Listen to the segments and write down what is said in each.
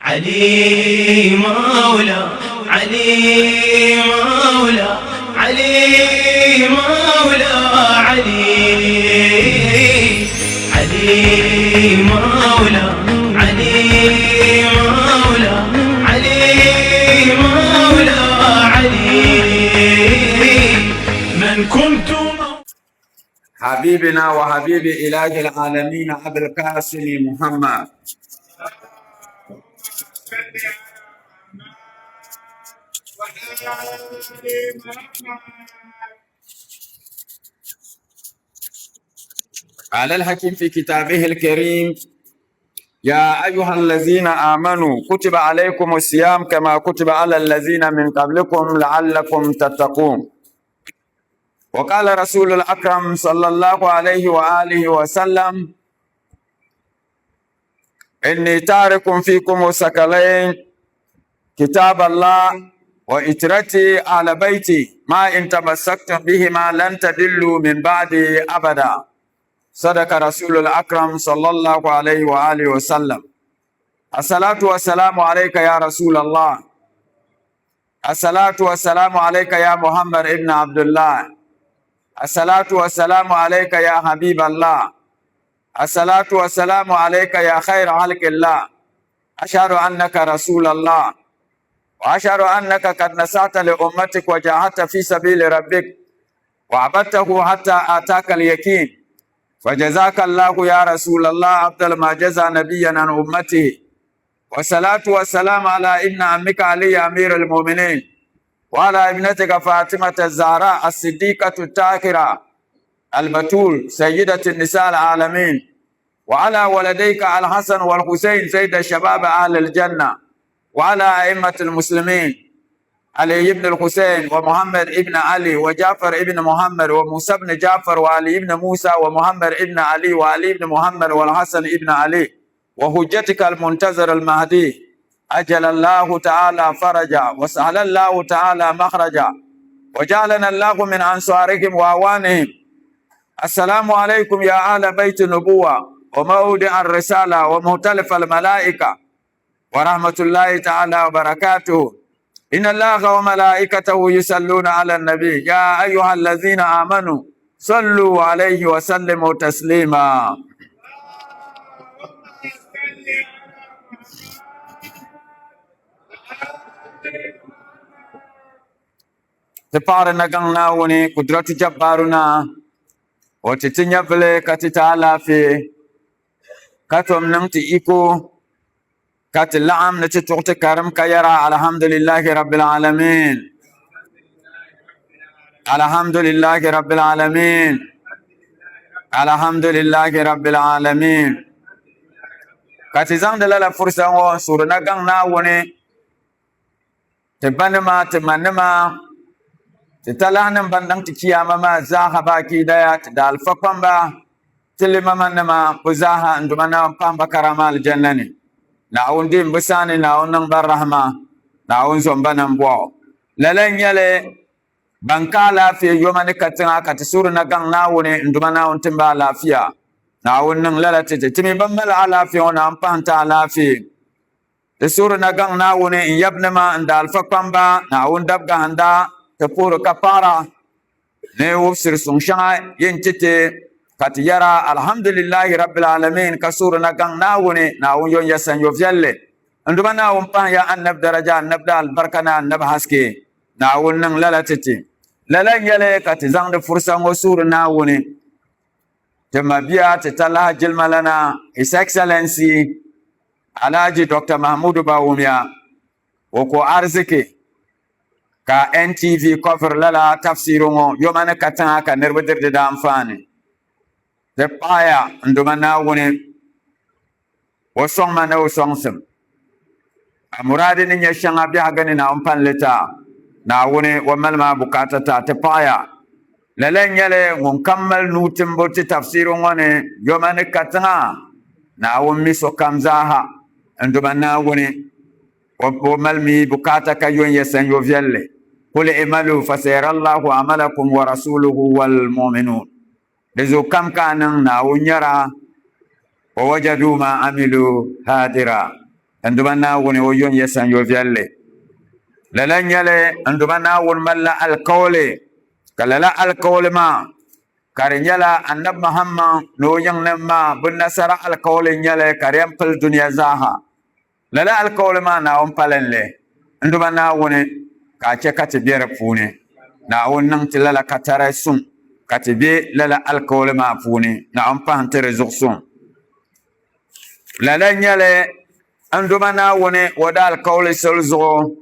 علي مولا علي مولا علي مولا علي علي مولا علي مولا علي مولا علي من كنت حبيبنا وحبيب إله العالمين أبي القاسم محمد. قال الحكيم في كتابه الكريم: يا أيها الذين آمنوا كتب عليكم الصيام كما كتب على الذين من قبلكم لعلكم تتقون. وقال رسول الأكرم صلى الله عليه وآله وسلم: إني تارك فيكم الثقلين كتاب الله وإترتي على بيتي، ما إن تمسكتم بهما لن تدلوا من بعدي أبدا. صدق رسول الأكرم صلى الله عليه وآله وسلم. الصلاة والسلام عليك يا رسول الله، الصلاة والسلام عليك يا محمد ابن عبد الله، الصلاة والسلام عليك يا حبيب الله، الصلاة والسلام عليك يا خير خلق الله. أشهد أنك رسول الله، وأشهد أنك قد نصحت لأمتك وجاهدت في سبيل ربك وعبدته حتى آتاك اليقين، فجزاك الله يا رسول الله أفضل ما جزى نبيا عن أمته. والصلاة والسلام على ابن عمك علي أمير المؤمنين، وعلى ابنتك فاطمة الزهراء الصديقة الطاهرة البتول سيدة النساء العالمين، وعلى ولديك الحسن والحسين سيد الشباب أهل الجنة، وعلى أئمة المسلمين علي بن الحسين ومحمد ابن علي وجعفر ابن محمد وموسى بن جعفر وعلي بن موسى ومحمد ابن علي وعلي بن محمد والحسن ابن علي، وحجتك المنتظر المهدي، أجل الله تعالى فرجا وسهل الله تعالى مخرجا، وجعلنا الله من أنصارهم وأوانهم. السلام عليكم يا أهل بيت النبوة ومودع الرسالة ومختلف الملائكة ورحمة الله تعالى وبركاته. إن الله وملائكته يصلون على النبي يا أيها الذين آمنوا صلوا عليه وسلموا تسليما. Ti paɣiri na gaŋ Naawuni Kudratu Jabbaru na, o ti ti nyɛvili ka ti ti alaafee, ka tom niŋ ti iko ka ti laɣim ni ti tuɣi ti karim ka yɛra alhamdulillahi rabbil alamin, alhamdulillahi rabbil alamin, alhamdulillahi rabbil alamin. Ka ti zaŋdi lala fursa ŋɔ n-suhiri na gaŋ Naawuni ti banima, ti manima, ti talahinim ban niŋ ti chiyaama maa zaaha baaki daya, ti daalifa kpamba, ti limamanima, bɛ zaaha n Duuma Naawuni pahi ba karama alijanna ni. Naawuni dim bɛ saani, Naawuni niŋ ba rahima, Naawuni zom ba nambɔɣu. Lala n-nyɛ li, ban ka alaafee yoma ni katiŋa ka ti suhiri na gaŋ Naawuni n Duuma Naawuni tim ba alaafiya. Naawuni niŋ lala ti ti. Ti mi ban mali alaafee ŋɔ Naawuni pahi n-ti alaafee. Ti suhiri na gaŋ Naawuni n yabinima n daalifa kpamba, Naawuni dabgahinda, ti puhiri ka paɣira ni wubisiri suŋ shɛŋa yin ti ti, ka ti yɛra, Alhamdulillahi Rabbil Alamin, ka suhiri na gaŋ Naawuni, Naawuni yon ya sanyo viɛlli. N Duuma Naawuni pahi ya Annabi daraja, Annabi daalibarika ni Annabi haske. Naawuni niŋ lala ti ti. Lala n-nyɛli ka ti zaŋdi fursa ŋɔ suhiri Naawuni. Ti mabia ti talahi jilima lana, His Excellency Alhaji Dr. Mahmudu Bawumia, o ko ariziki ka NTV kɔviri lala tafsiru ŋɔ yoma ni katiŋa ka niriba diri di daanfaani. Di paɣaya n Duuma Naawuni o sɔŋ ma ni o sɔŋsim. A muraadi ni nyɛ shɛŋa biɛhigu ni Naawuni pan li ti a. Naawuni o mali ma bukaata ti a. Ti paɣaya. Lala n-nyɛli ŋun kam mali nuu timbu ti tafsiru ŋɔ ni yoma ni katiŋa. Naawuni mi sokam zaaha. N Duuma Naawuni, o mali mi bukaata ka yon ya sanyo viɛlli. Kul imalu fasayarallahu amalakum wa rasuluhu wal mu'minun. Di zuɣu kam ka a niŋ Naawuni nyara, wa wajadu ma amilu hadira. N Duuma Naawuni, o yo n-yɛ sanyo viɛlli. Lala n-nyɛ li, n Duuma Naawuni malila alikauli, ka lala alikauli maa ka di nyɛla Annabi Muhammad ni o yiŋnim maa bɛ nasara alikauli n-nyɛ li ka di yɛn pili dunia zaaha. Lala alikauli maa Naawuni pali n-li, n Duuma Naawuni, ka a chɛ ka ti be di puuni. Naawuni niŋ ti lala katara suŋ ka ti be lala alikauli maa puuni. Naawuni pahim ti di zuɣu suŋ. Lala n-nyɛ li, n Duuma Naawuni o daalikauli soli zuɣu,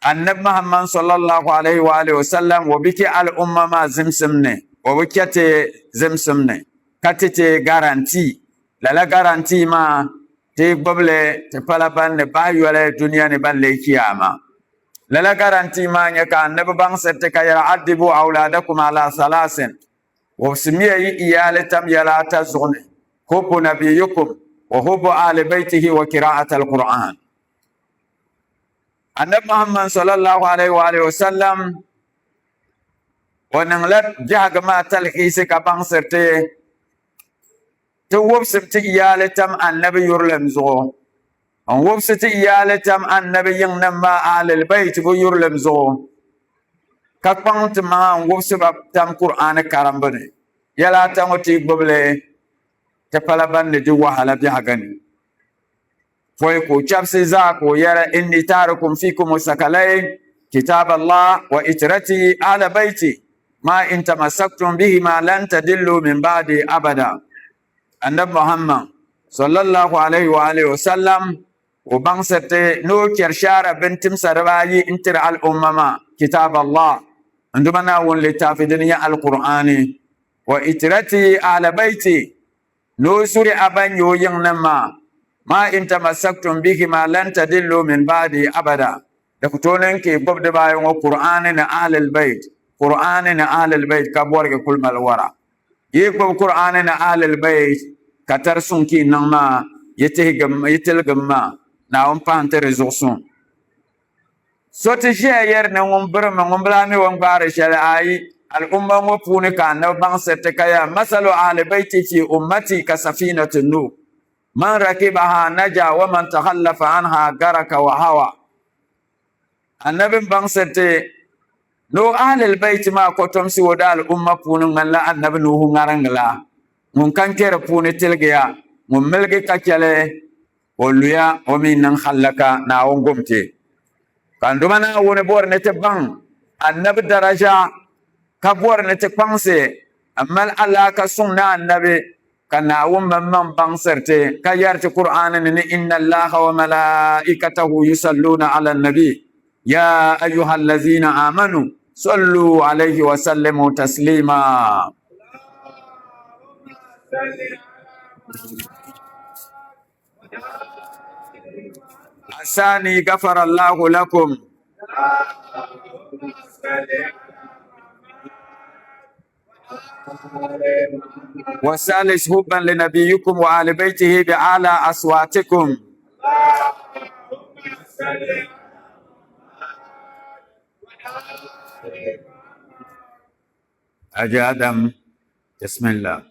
Annabi Muhammad sallallahu alaihi wa alihi wasallam o bi chɛ al'umma maa zimsim ni, o bi chɛ ti zimsim ni ka ti ti garantii. Lala garantii maa ti gbubi li ti pala ban ni bahi yoli dunia ni ban leei chiyaama. Lala garantii maa nyɛ ka Annabi baŋsiri ti ka yɛra, Addibu awladakum ala salasin. Wubisimiya yi iyaali tam yɛla ata zuɣu ni, hubbu nabiyyikum wa hubbu ahli baytihi wa qira'at al-Qur'an. Annabi Muhammad sallallahu alayhi wa alihi wa sallam o niŋla biɛhigu maa talhiisi ka baŋsiri ti ti wubisimi ti iyaali tam Annabi yurilim zuɣu n wubisi ti iyaali tam Annabi yiŋnim maa ahlil bayt bi yurilim zuɣu ka kpaŋ ti maŋa n wubisi ba tam Kur'aani karimbu ni. Yɛla ata ŋɔ ti yi gbubi li ti pala ban ni di wahala biɛhigu ni. Pɔi ka o chɛbisi zaa ka o yɛli, Inni taarikum fikum sakalayn, kitaab Allah wa itrati ahla bayti, ma in tamassaktum bihima lan tadillu min ba'di abada. Annabi Muhammad sallallahu alayhi wa alihi wa sallam o baŋsiri ti ni o chɛri shaara bintimsa dibaayi n-tiri al'umma maa, kitaab Allah, n Duuma Naawuni litaafi din nyɛ Alkur'aani, wa itrati ahla bayti, ni o zuri a ban nyɛ o yiŋnim maa, ma in tamassaktum bihima lan tadillu min ba'di abada, di ku tooi niŋ ka yi gbubi dibaayi ŋɔ Kur'aani ni Ahlul Bayt, Kur'aani ni Ahlul Bayt ka bɔrigi kuli mali wara. Yi yi gbubi Kur'aani ni Ahlul Bayt ka tari suŋ ka yi niŋ maa, yi tiligim maa, Naawuni pahi n-ti di zuɣu suŋ. So ti ʒiya yɛri ni ŋun birimi ŋun bi lahi mi o ni gbaari shɛli, aai, al'umma ŋɔ puuni ka Annabi baŋsiri ti ka yaa, Masalu ahli bayti fi ummati ka safinati Nuh, man rakibaha naja wa man takhallafa anha garaka wa hawa. Annabi m-baŋsiri ti ni o ahlil bayti maa kɔtomsi o da al'umma puuni ŋmanila Annabi Nuhu ŋariŋ la, ŋun kan kpe di puuni tiligiya, ŋun miligi ka chɛli o luya o mi niŋ hallaka Naawuni gom ti. Ka n Duuma Naawuni bɔri ni ti baŋ Annabi daraja, ka bɔri ni ti kpaŋsi m-mali alaaka suŋ ni Annabi, ka Naawuni maŋmaŋ baŋsiri ti ka yɛri ti Kur'aani ni ni Inna Allaha wa malaikatahu yusalluuna ala nabi ya ayyuha allazina amanu sallu alayhi wa sallimu taslima. Asani gafara Allahu lakum. وثالث حبا لنبيكم وآل بيته بأعلى أصواتكم. أجي آدم بسم الله.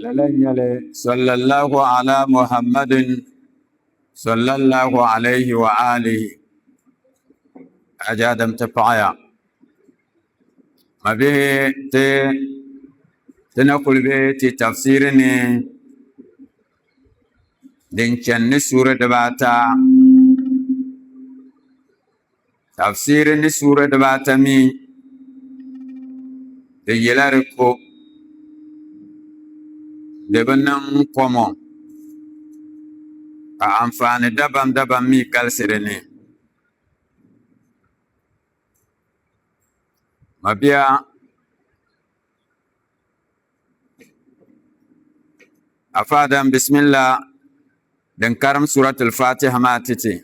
Lala n-nyɛli sallallahu ala Muhammadin sallallahu alayhi wa alihi. Haji Adam ti paɣaya. Mabihi ti ti na kuli be ti tafsiri ni din chani ni suura dibaata. Tafsiri ni suura dibaata mi di yɛla di ko di bi niŋ kɔmɔ ka anfaani dabam dabam mi galisi di ni. Mabia Afa Adam bismillah din karim suratul Fatiha maa ti ti.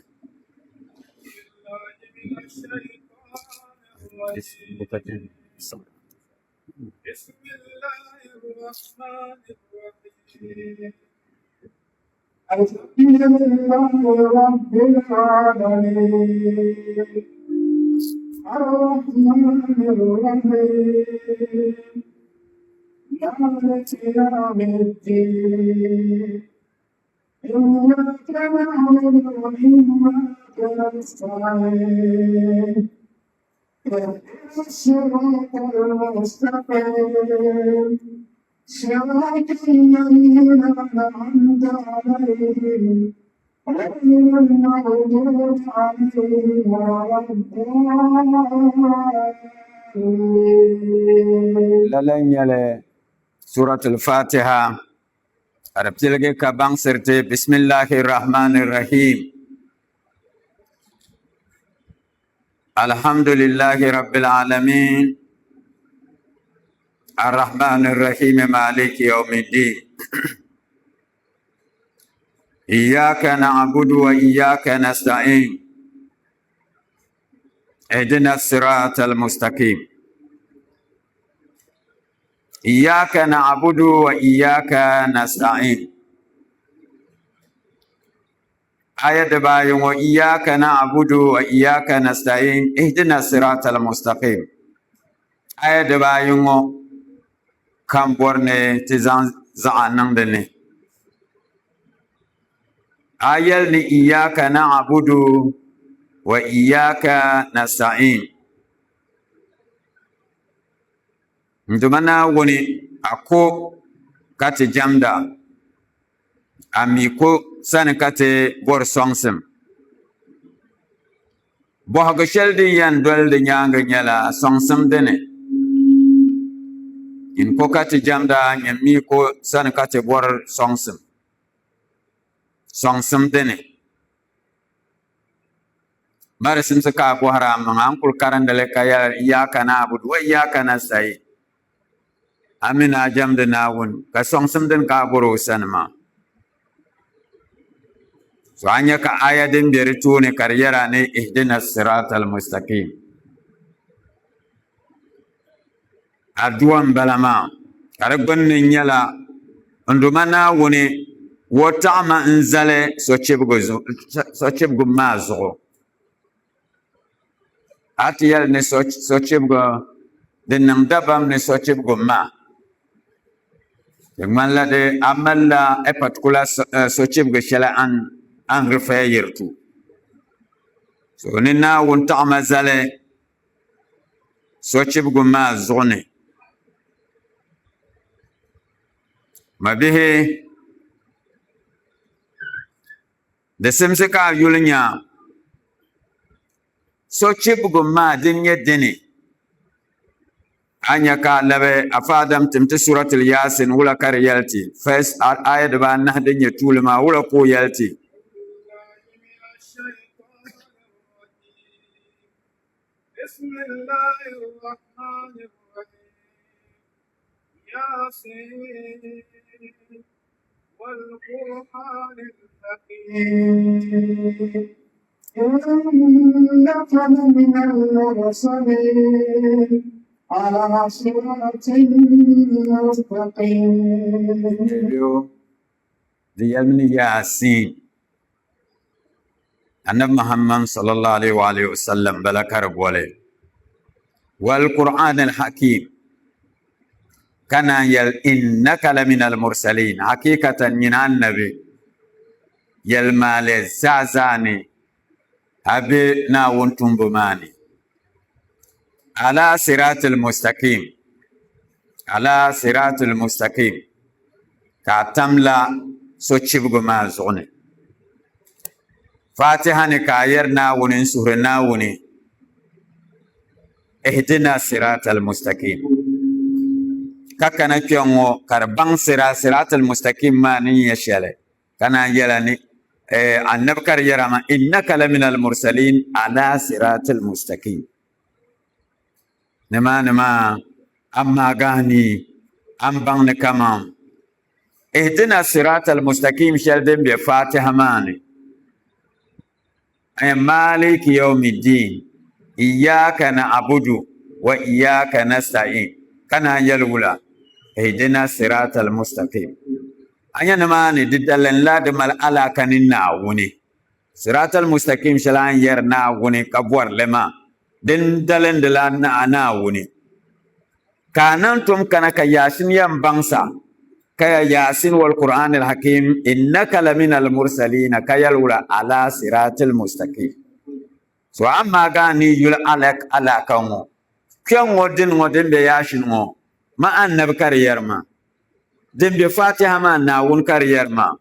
Lala n-nyɛli Suratul Fatiha ka di piligi ka baŋsiri ti Bismillahi Rahmani Rahim. الحمد لله رب العالمين الرحمن الرحيم مالك يوم الدين إياك نعبد وإياك نستعين اهدنا الصراط المستقيم إياك نعبد وإياك نستعين آية دبايون وإياك نعبد وإياك نستعين اهدنا الصراط المستقيم آية دبايون كم بورني تزان زعان دني آية إياك نعبد وإياك نستعين N Duuma Naawuni, a ko ka ti jɛmda, a mi ko sani ka ti bɔri sɔŋsim. Bɔhigu shɛli din yɛn doli di nyaaŋa nyɛla sɔŋsim dini. Nyin ko ka ti jɛmda, nyin mi ko sani ka ti bɔri sɔŋsim. Sɔŋsim dini. Ma di simsi ka a bɔhiri a maŋa, a ni kul karindi li ka yɛli, Iyyaka na'budu wa iyyaka nasta'in. A mi ni a jɛmdi Naawuni, ka sɔŋsim dini ka a bɔri o sani maa. So a nya ka aya din be di tooni ka di yɛra ni ihdina sirata al-mustaqim. Aduwa m-bala maa, ka di gbunni nyɛla, N Duuma Naawuni, o taɣi ma n-zali sochibigi maa zuɣu. A ti yɛli ni sochibigi din niŋ dabam ni sochibigi maa, di ŋmanila di a malila a particular sochibigi shɛli a ni refer yiri to. So ni Naawuni taɣi ma zali sochibigi maa zuɣu ni. Mabihi, di simsi ka a yuli nya sochibigi maa din nyɛ dini. A nya ka a labi Afa Adam tim ti Suratul Yasin wula ka di yɛli ti? First aya dibaanahi din nyɛ tuuli maa wula ka o yɛli ti? بسم الله الرحمن الرحيم ياسين والقرآن الحكيم إنك لمن المرسلين على صراط مستقيم. Di yɛlimi ni Yasin Anabi Muhammad sallallahu alaihi wa alihi wasallam bala ka di boli wal Qur'an al hakim ka naan yɛli innaka la min al mursalin hakikatan nyini annabi yɛlimaali zaa zaa ni a be Naawuni tumbu maa ni ala siratil mustaqim ala siratil mustaqim ka a tamla sochibigi maa zuɣu ni. Fatiha ni ka a yɛri Naawuni n-suhiri Naawuni, Ihdina siratal mustaqim. Ka kana kpɛŋŋo ka di baŋsira siratal mustaqim maa ni nyɛ shɛli, ka naan yɛla ni annabi ka di yɛra maa, Innaka laminal mursalin ala siratil mustaqim. Nimaani maa amaa gahani a ni baŋ ni kaman ihdina siraatal mustaqiim shɛli din be Fatiha maa ni, ay maaliki yawmiddin iyyaka na'budu wa iyyaka nasta'in ka naan yɛli wula ihdina siraatal mustaqiim. A nya nimaani di dalinla di mali alaaka ni Naawuni. Siraatal mustaqiim shɛli a ni yɛri Naawuni ka bɔri li maa din dalindila Naawuni. Ka a niŋ tom kana ka Yaasin yɛn baŋsa, ka ya Yaasin wal Qur'aanil Hakiim innaka laminal mursaliina ka yɛli wula alaa siraatil mustaqiim. So amaa ka a ni yuli alaka ŋɔ, kpɛŋ ŋɔ dini ŋɔ din be Yaashin ŋɔ ma Annabi ka di yɛri maa, din be Fatiha maa Naawuni ka di yɛri maa.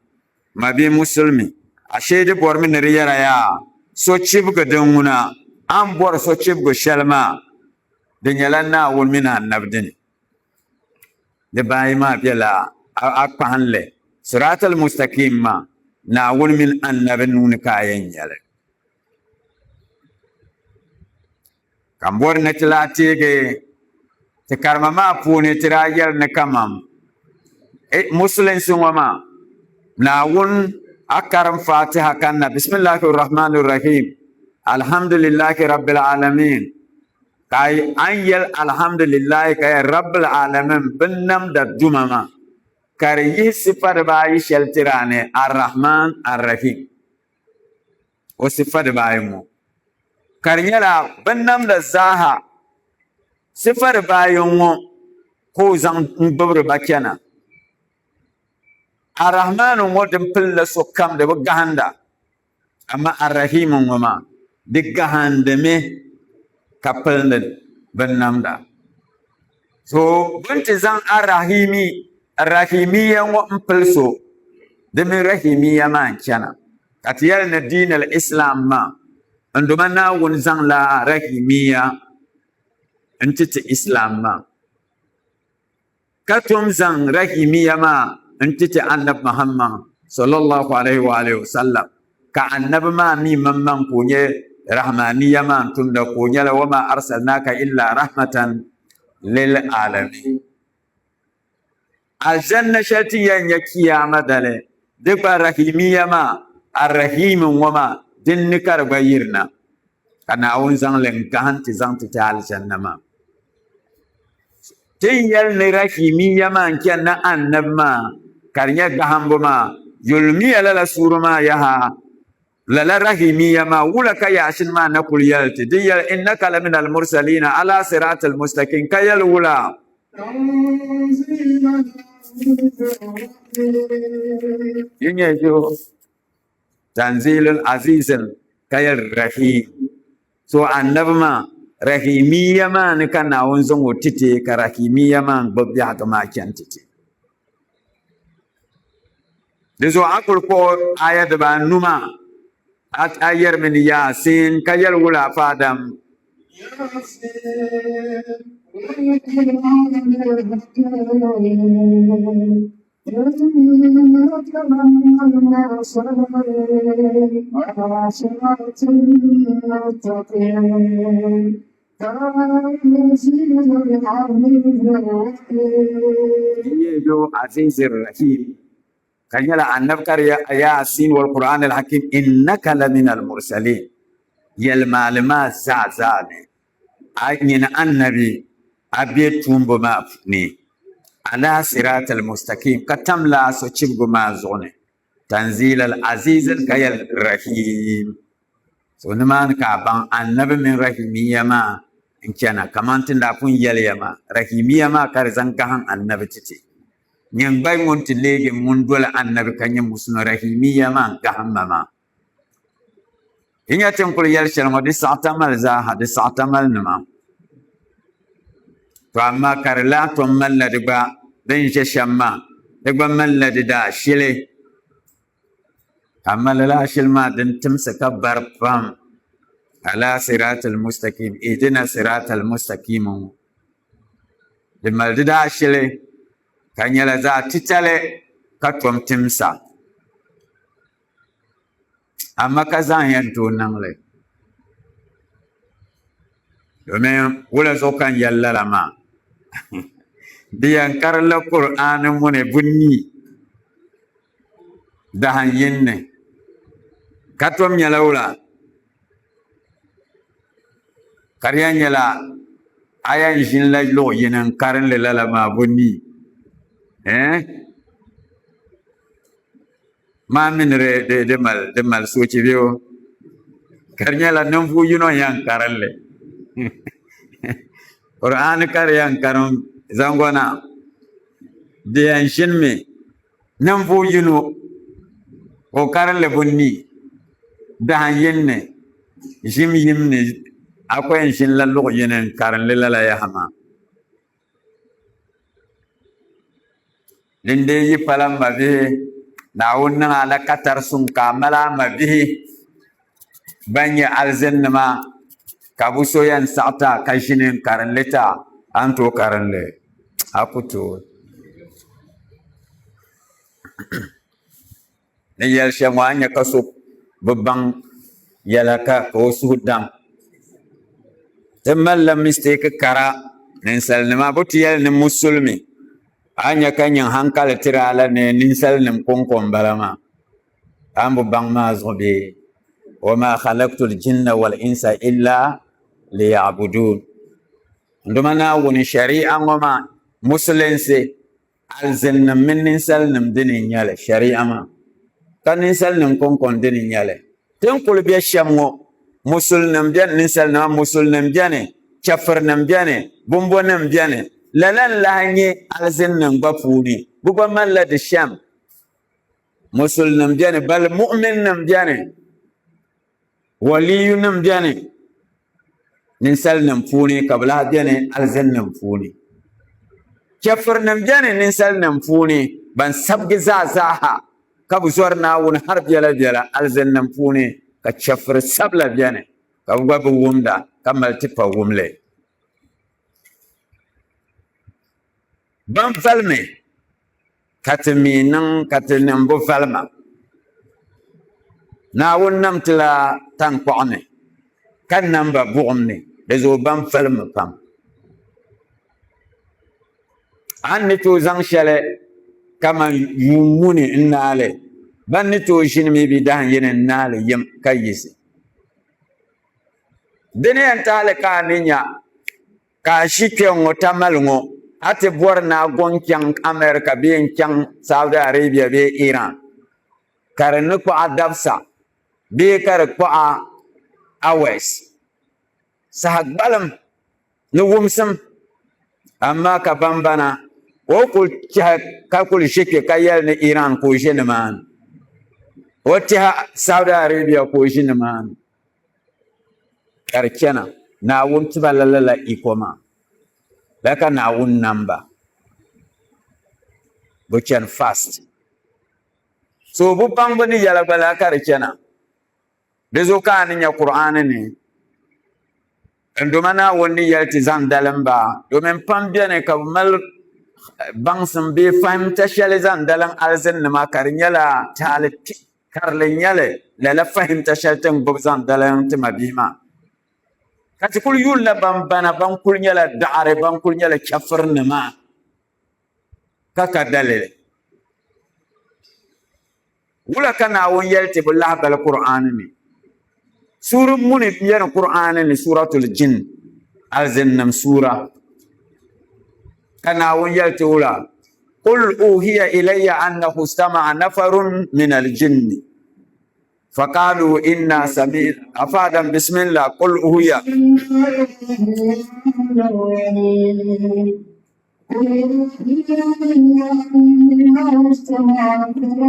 Mabia Musulimi, ashee di bɔrimi ni di yɛra yaa, so chibigi din ŋuna, a ni bɔri so chibigi shɛli maa, di nyɛla Naawuni mini Annabi dini. Di baayi maa bela a kpahinli, Siraatal Mustaqiim maa, Naawuni mini Annabi nuuni ka a yɛn nya li. Ka m bɔri ni ti lahi teegi ti karima maa puuni ti daa yɛli ni kaman musulinsi ŋɔ maa Naawuni a karim Fatiha kanna Bismillahi Rahmani Rahim Alhamdulillahi Rabbil Alamin ka a ni yɛli Alhamdulillahi ka yɛli Rabbil Alamin binnamda duma maa ka di yihi sifa dibaayi shɛli tiri a ni Ar-Rahman Ar-Rahim. O sifa dibaayi ŋɔ ka di nyɛla binnamda zaaha sifa dibaayi ŋɔ ka o zaŋ n-gbubiri ba chana. Ar-Rahmaanu ŋɔ din pilila sokam di bi gahinda, amaa Ar-Rahiimu ŋɔ maa di gahindimi ka pilindi binnamda. So bɛ ni ti zaŋ Ar-Rahimi, Ar-Rahimiya ŋɔ m-pili so, di mi Rahimiya maa n-chana. Ka ti yɛli ni diin al-Islam maa, n Duuma Naawuni zaŋla Rahimiya n-ti ti Islam maa, ka tom zaŋ Rahimiya maa n-ti ti Annabi Muhammad sallallahu alayhi wa alihi wa sallam, ka Annabi maa mi maŋmaŋ ka o nyɛ Rahmaniya maa n-tumda ka o nyɛla wa ma arsalnaka illa rahmatan lil alamin. Aljanna shɛli ti yɛn nya Chiyaama dali, di gba Rahimiya maa, Ar-Rahim ŋɔ maa, din ni ka di gba yirina, ka Naawuni zaŋ li n-gahim ti zaŋ ti ti Aljanna maa. Ti ni yɛli ni Rahimiya maa n-chani ni Annabi maa, ka di nyɛ gahimbu maa, yulimiya lala suura maa yaha. Lala Rahimiya maa, wula ka Yaashin maa na kuli yɛli ti? Di yɛli, Innaka la minal mursalina ala siratil mustaqim, ka yɛli wula? Yi nyɛ yo Tanzilul Azizil ka yɛli Rahim. So Annabi maa, Rahimiya maa ni ka Naawuni zaŋ o ti ti, ka Rahimiya maa n-gbubi biɛhigu maa chani ti ti. Di zuɣu a kuli kpuɣi aya dibaanu maa a yɛrimi ni Yaasin ka yɛli wula afa Adam. Yeejo Azizir Rahim ka nyɛla annabi ka di Yaasin wal Qur'an al Hakim innaka la min al mursalin yɛlimaali maa zaa zaa ni a nyini annabi a be tuumbu maa puuni ala sirat al mustaqim ka tamla sochibgu maa zuɣu ni Tanzil al Aziz al Kayal Rahim. So nimaani ka a baŋ Annabi mini Rahimiya maa n-chana kaman ti ni daa pun yɛli ya maa, Rahimiya maa ka di zaŋ gahim Annabi ti ti. Nyin gba ŋun ti leegi ŋun doli Annabi ka nyɛ Musulmi, Rahimiya maa n-gahim ma maa. Yi nya ti ni kuli yɛli shɛli ŋɔ, di saɣi tamali zaaha, di saɣi tamali nima. To amaa ka di lahi tom malila di gba din ʒe shɛm maa, di gba malila di daashili. Amaa lala ashili maa din timsi ka bari pam. Ala siratal mustaqim, ihdina siratal mustaqim ŋɔ. Di mali di daashili ka nyɛla zaɣ titali ka tom timsa. Amaa ka zaŋ yɛn tooi niŋ li domin wula zuɣu ka n yɛli lala maa di yɛn karinla Kur'aani muni bunii dahin yini ni ka tom nyɛla wula ka di yɛn nyɛla a yɛn ʒinila luɣ yini n karinli lala maa bunii Maa mi ni di mali soochi bee o ka di nyɛla ninvuɣ yino n-yɛn karim li. Qur'aani ka di yɛn karim zaŋgɔna di yɛn ʒinimi ninvuɣ yino ka o karim li bunii dahin yini ni ʒim yim ni a ku yɛn ʒinila luɣ yini n-karim li lala yaha maa. Din dee yi pala m mabihi, Naawuni niŋ a la katari suŋ ka a mali a mabihi ban nyɛ alizinnima ka bɛ so yɛn saɣi ti a ka ʒini n-karim li ti a, a ni tooi karim li? A ku tooi. Ni yɛli shɛm ŋɔ, a ni nya ka so bi baŋ yɛla ka o suhu dam. Ti malila mistake kara ninsalinima bi ti yɛli ni musulimi a ni nya ka nyin hankali tiri a la ni ninsalinim kɔŋko m-bala maa. A ni bi baŋ maa zuɣu bee? Wa ma khalaktul jinna wal insa illa liya'budun. Dama Naawuni shari'a ŋɔ maa musulinsi Alizinnim mini ninsalinim dini n-nyɛ li, shari'a maa, ka ninsalinim kɔŋko n-dini n-nyɛ li. Ti ni kuli be shɛm ŋɔ, musulinim beni, ninsalinima, musulinim beni, chɛfirinim beni, bumbɔnim beni. Lala n-lahi nyɛ alizinnim gba puuni, bɛ gba malila di shɛm. Musulinim beni, bali muɣiminnim beni. Waliyunim beni ninsalinim puuni ka bɛ lahi beni alizinnim puuni. Chɛfirinim beni ninsalinim puuni ban sabigi zaa zaaha ka bi zɔri Naawuni har biɛla biɛla alizinnim puuni ka chɛfiri sabila beni ka bɛ gba bi wumda ka mali tipa wumli. Ban valimi ka ti mi niŋ ka ti niŋ bi valima. Naawuni nam ti la taŋkpaɣu ni, ka nam ba buɣim ni, di zuɣu ban valimi pam. A ni tooi zaŋ shɛli kaman yuun muni n-naai li, ban ni tooi ʒini mi bi dahin yini n-naai li yim ka yiɣisi. Di ni yɛn tahi li ka a ni nya Ka a ʒi kpɛŋŋo Tamale ŋɔ, a ti bɔri ni a goŋ chaŋ America bee n-chaŋ Saudi Arabia bee Iran, ka di ni kpuɣi a dabisa bee ka di kpuɣi a hours saha gbalim ni wumsim. Amaa ka bambana ka o kuli tɛhi ka kuli ʒi kpe ka yɛli ni Iran ka o ʒe nimaani, o tɛha Saudi Arabia ka o ʒi nimaani. Ka di chana, Naawuni ti ba la lala iko maa, lala ka Naawuni nam ba, bɛ chani fast. So bi baŋ bɛ ni yɛla gba lala ka di chana. Di zuɣu ka a ni nya Kur'aani ni, N Duuma Naawuni ni yɛli ti zaŋ dalim ba, domin pam beni ka bɛ mali baŋsim bee fahimta shɛli zaŋ dalim alizinnima ka di nyɛla taali Karili n-nyɛ li, lala fahimta shɛli ti ni gbubi zaŋ dalim ti mabihi maa. Ka ti kuli yulila ban bana ban kuli nyɛla daɣiri, ban kuli nyɛla chɛfurinima ka ka dalili. Wula ka Naawuni yɛli ti bi lahibali Kur'aani ni? Suuri muni beni Kur'aani ni Suuratul Jinn, Alizinnim suura. Ka Naawuni yɛli ti wula? Qul uhiya ilayya annahu istama'a nafarun min al-jinni faqalu inna sami'na afadan bismillah qul uhiya. أنه استمع نفر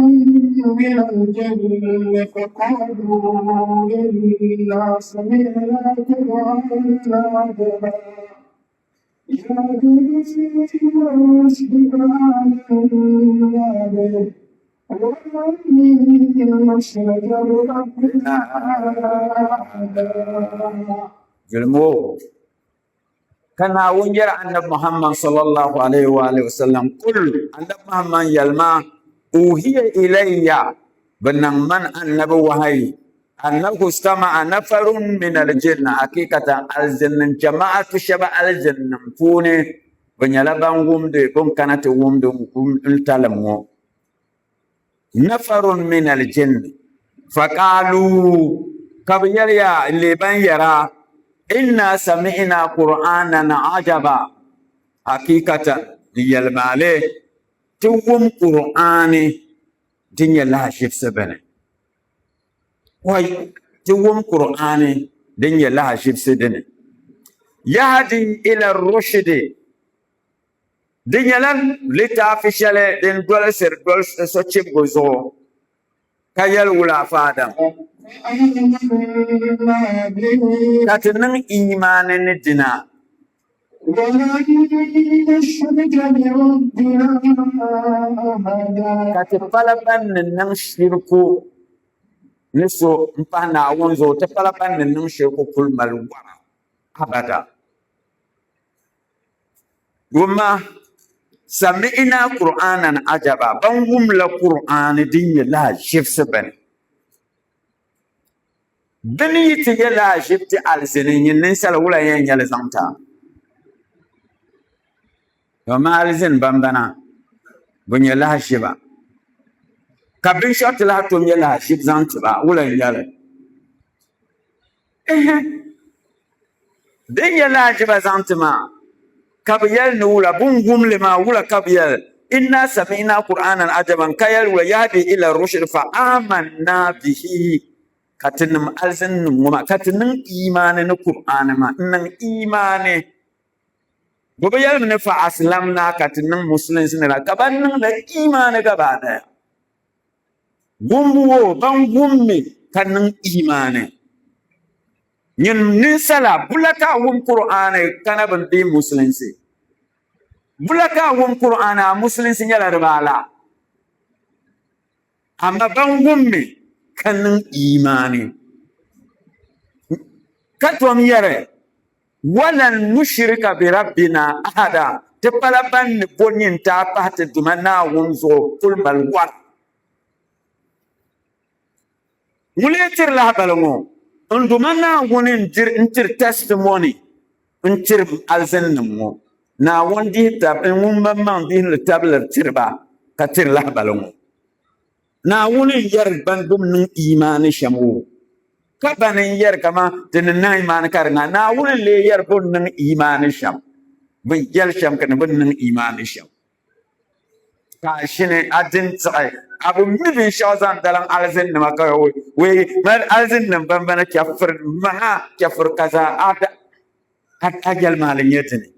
من الجن فقالوا إنا سمعنا قرآنا عجبا يهدي إلى الرشد فآمنا به ولن نشرك بربنا أحدا. Julmo ka Naawuni yɛri Annabi Muhammad sallallahu alayhi wa alihi wasallam, Kul, Annabi Muhammad yɛlima, Uhiya ilayya, bɛ niŋ man Annabi wahayi, annahu istama'a nafarun min al-jinn, hakikatan alizinnim jama'atu shɛba alizinnim puuni, bɛ nyɛla ban wumdi bɛ ni kana ti wumdi n talim ŋɔ. Nafarun min al-jinn faqalu ka bɛ yɛli ya n-leei ban yɛra, Inna sami'na Qur'anan ajaba, hakikatan ni yɛlimaali ti wum Qur'aani din nyɛ lahaʒibisi bini. Wai ti wum Qur'aani din nyɛ lahaʒibisi dini. Yahdi ila rushdi Di nyɛla litaafi shɛli din dolisiri sochibigi zuɣu ka yɛli wula Afa Adam? Ka ti niŋ iimaani ni dina. Ka ti pala ban ni niŋ shiriku ni so m-pahi Naawuni zuɣu, ti pala ban ni niŋ shiriku kuli mali wara abada. Wumma, sami'na Qur'anan ajaba, ban wumla Qur'aani din nyɛ lahaʒibisi bini. Bɛ ni yi ti nyɛ lahaʒibiti alizini, nyin ninsala wula yɛn nyɛ li zaŋ ti a? Dama alizini bambana bi nyɛ lahaʒiba, ka binshɛɣu ti lahi tom nyɛ lahaʒib zaŋ ti ba, wula n-nyɛ li? Ɛhɛ! Din nyɛ lahaʒiba zaŋ ti maa, ka bɛ yɛli ni wula? Bɛ ni wum li maa, wula ka bɛ yɛli? Inna sami'na Qur'anan ajaban, ka yɛli wula? Yahdi ila rushdi fa amanna bihi. Ka tinim alizinnim ŋɔ maa, ka ti niŋ imaani ni Qur'aani maa, n-niŋ imaani. Bɛ bi yɛlimi ni fa aslamna ka ti niŋ musulinsi ni la, ka ban niŋla imaani gabaadaya. Wumbu wo, ban wummi ka niŋ imaani. Nyin ninsala, bula ka a wum Qur'aani ka na bi deei musulinsi? Bula ka a wum Qur'aani a musulinsi nyɛla dibaala? Amaa ban wummi ka niŋ imaani ka tom yɛri, Walan nushrika bi rabbina ahada, ti pala ban ni bo nyintaa pahi ti Duuma Naawuni zuɣu kul mali wɔri. Ŋun lee tiri lahibali ŋɔ, n Duuma Naawuni n-diri testimony n-tiri alizinnim ŋɔ. Naawuni dihi tab, ŋun maŋmaŋ dihiri tabili tiri ba ka tiri lahibali ŋɔ. Naawuni n-yɛri ban bɛ niŋ iimaani shɛm o, ka bani n-yɛri kaman ti ni niŋ iimaani ka di ŋa. Naawuni n-lee yɛri bɛ ni niŋ iimaani shɛm, bɛ ni yɛli shɛm ka ni bɛ ni niŋ iimaani shɛm. Ka a ʒini a di n-tiɣi a bi mi binshɛɣu zaŋ dalim alizinnima ka wee mali alizinnim bambana chɛfiri maŋa chɛfiri ka zaa a yɛlimaŋli nyɛ dini.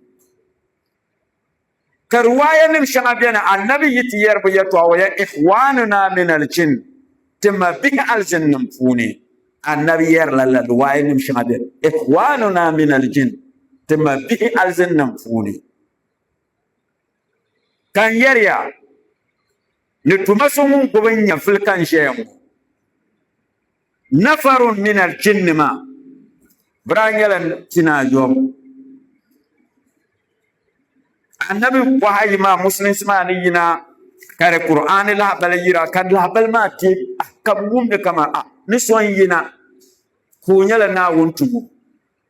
Ka riwaayanim shɛŋa beni Annabi yi ti yɛri bɛ yɛtɔɣa o ya ikhwanuna min al-jinn, ti mabihi alizinnim puuni, Annabi yɛrila la riwaayanim shɛŋa beni ikhwanuna min al-jinn, ti mabihi alizinnim puuni. Ka n yɛri ya ni tuma so ŋun gbubi n nyɛvili ka n ʒɛya ŋɔ, nafarun min al-jinni maa, bɛ daa nyɛla pinaayɔbu. Anabi wahayi maa musulinsi maa ni yina ka di Kur'aani lahabali yira ka lahabali maa ti ka bi wumdi kaman a ni so n yina ka o nyɛla Naawuni tumo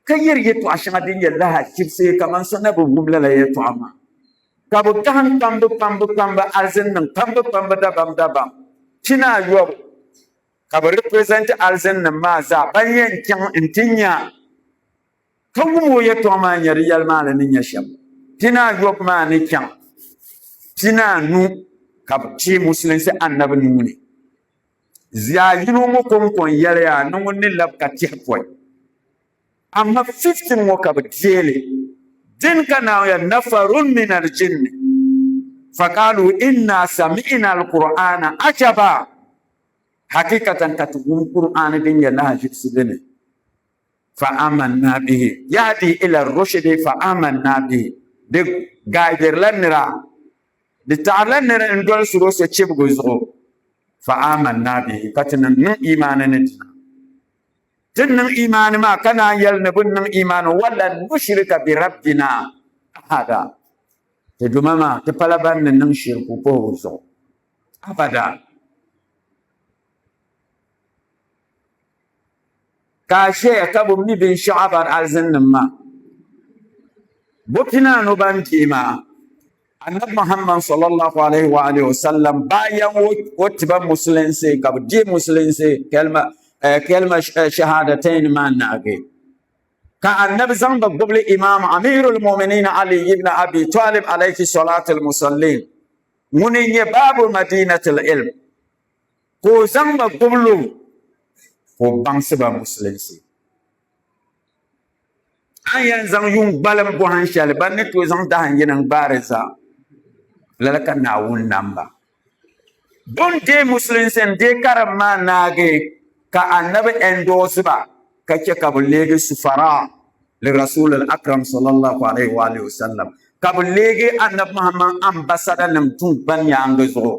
ka yɛri yɛtɔɣa shɛŋa din nyɛ lahachibisi kaman so na bi wum lala yɛtɔɣa maa ka bi gahim kpambi kpambi kpambi alizinnim kpambi kpambi dabam dabam pinaayɔbu ka bi represent alizinnim maa zaa ban yɛn chaŋ nti nya Ka wum o yɛtɔɣa maa nya di yɛlimaŋli ni nyɛ shɛm. Pinaayɔbu maa ni chaŋ pinaanu ka bɛ teei Musulinsi Annabi nuu ni. Zaɣ yino ŋɔ kɔŋko n-yɛliya ni ŋun ni labi ka tɛhi pɔi. Amaa 15 ŋɔ ka bɛ deei li. Din ka Naawuni yɛli, Nafarun minal jinni faqaaluu inna sami'na al-Qur'aana ajaba. Hakikatan ka ti wum Qur'aani din nyɛ lahaʒibisi dini. Fa amanna bihi, yahdi ila rushdi fa amanna bihi, di gaidirila nira, di taɣirila nira n-dolsiri o sochibigi zuɣu, fa amanna bihi, ka ti niŋ niŋ imaani ni dina. Ti ni niŋ imaani maa ka naan yɛli ni bɛ ni niŋ imaani, walan nushrika bi rabbina ahada, ti Duuma maa, ti pala ban ni niŋ shirku puhibu zuɣu, abada. Ka a ʒeya ka bi mi binshɛɣu a bari alizinnim maa. Bɔ pinaanu ban deei maa, Annabi Muhammad sallallahu alaihi wa alihi wa sallam bayan o tiba musulinsi ka bi deei musulinsi kalima kalima shahadatayn maa naagi. Ka Annabi zaŋ ba gbubili Imam Amirul Mu'minin Ali ibn Abi Talib alayhi salatul musallin ŋuni n-nyɛ Babu Madinatul Ilm. Ka o zaŋ ba gbubi lu ka o baŋsi ba musulinsi. A ni yɛn zaŋ yuŋ gbalim bɔhim shɛli ban ni tooi zaŋ dahin yini n-gbaari zaa, lala ka Naawuni nam ba. Bɛ ni deei musulinsi n-deei karim maa naagi ka Anabi endorse ba ka chɛ ka bɛ leegi sufara li Rasul al-Akram sallallahu alayhi wa alihi wa sallam, ka bɛ leegi Anabi Muhammad ambassador nim tiŋgbani nyaaŋa zuɣu.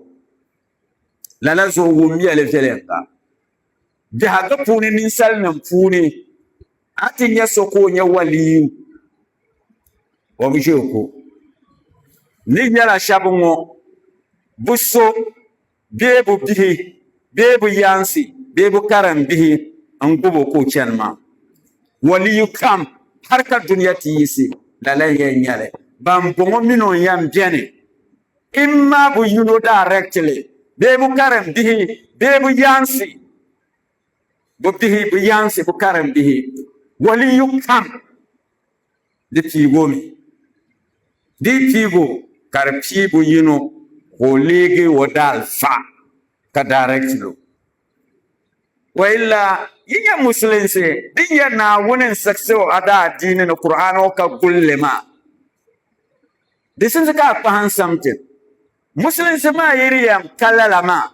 Lala zuɣu wummiya li viɛlɛŋga. Biɛhigu puuni ninsalinim puuni, a ti nya so ka o nyɛ waliyu, o bi ʒe o ko. N ni yɛla shɛba ŋɔ, bɛ so bee bɛ bihi bee bɛ yaansi bee bɛ karimbihi n gbubi o ka o chani maa. Waliyu kam hali ka dunia ti yiɣisi lala n yɛn nyɛli. Ban bɔŋɔ mini o n yɛn beni imma bi yino directly bee bi karim bihi bee bi yaansi, bi bihi, bi yaansi, bi karim bihi. Waliyu kam di piigi o mi. Di yi piigi o ka di pii bi yino ka o leegi o daalifa ka direct lo. Wa illa yi nya musulinsi din yɛri Naawuni n-siɣisi o a daadiini ni Kur'aani o ka gulli maa, di simsi ka a kpahi n-samti. Musulinsi maa yi di yɛn ka lala maa,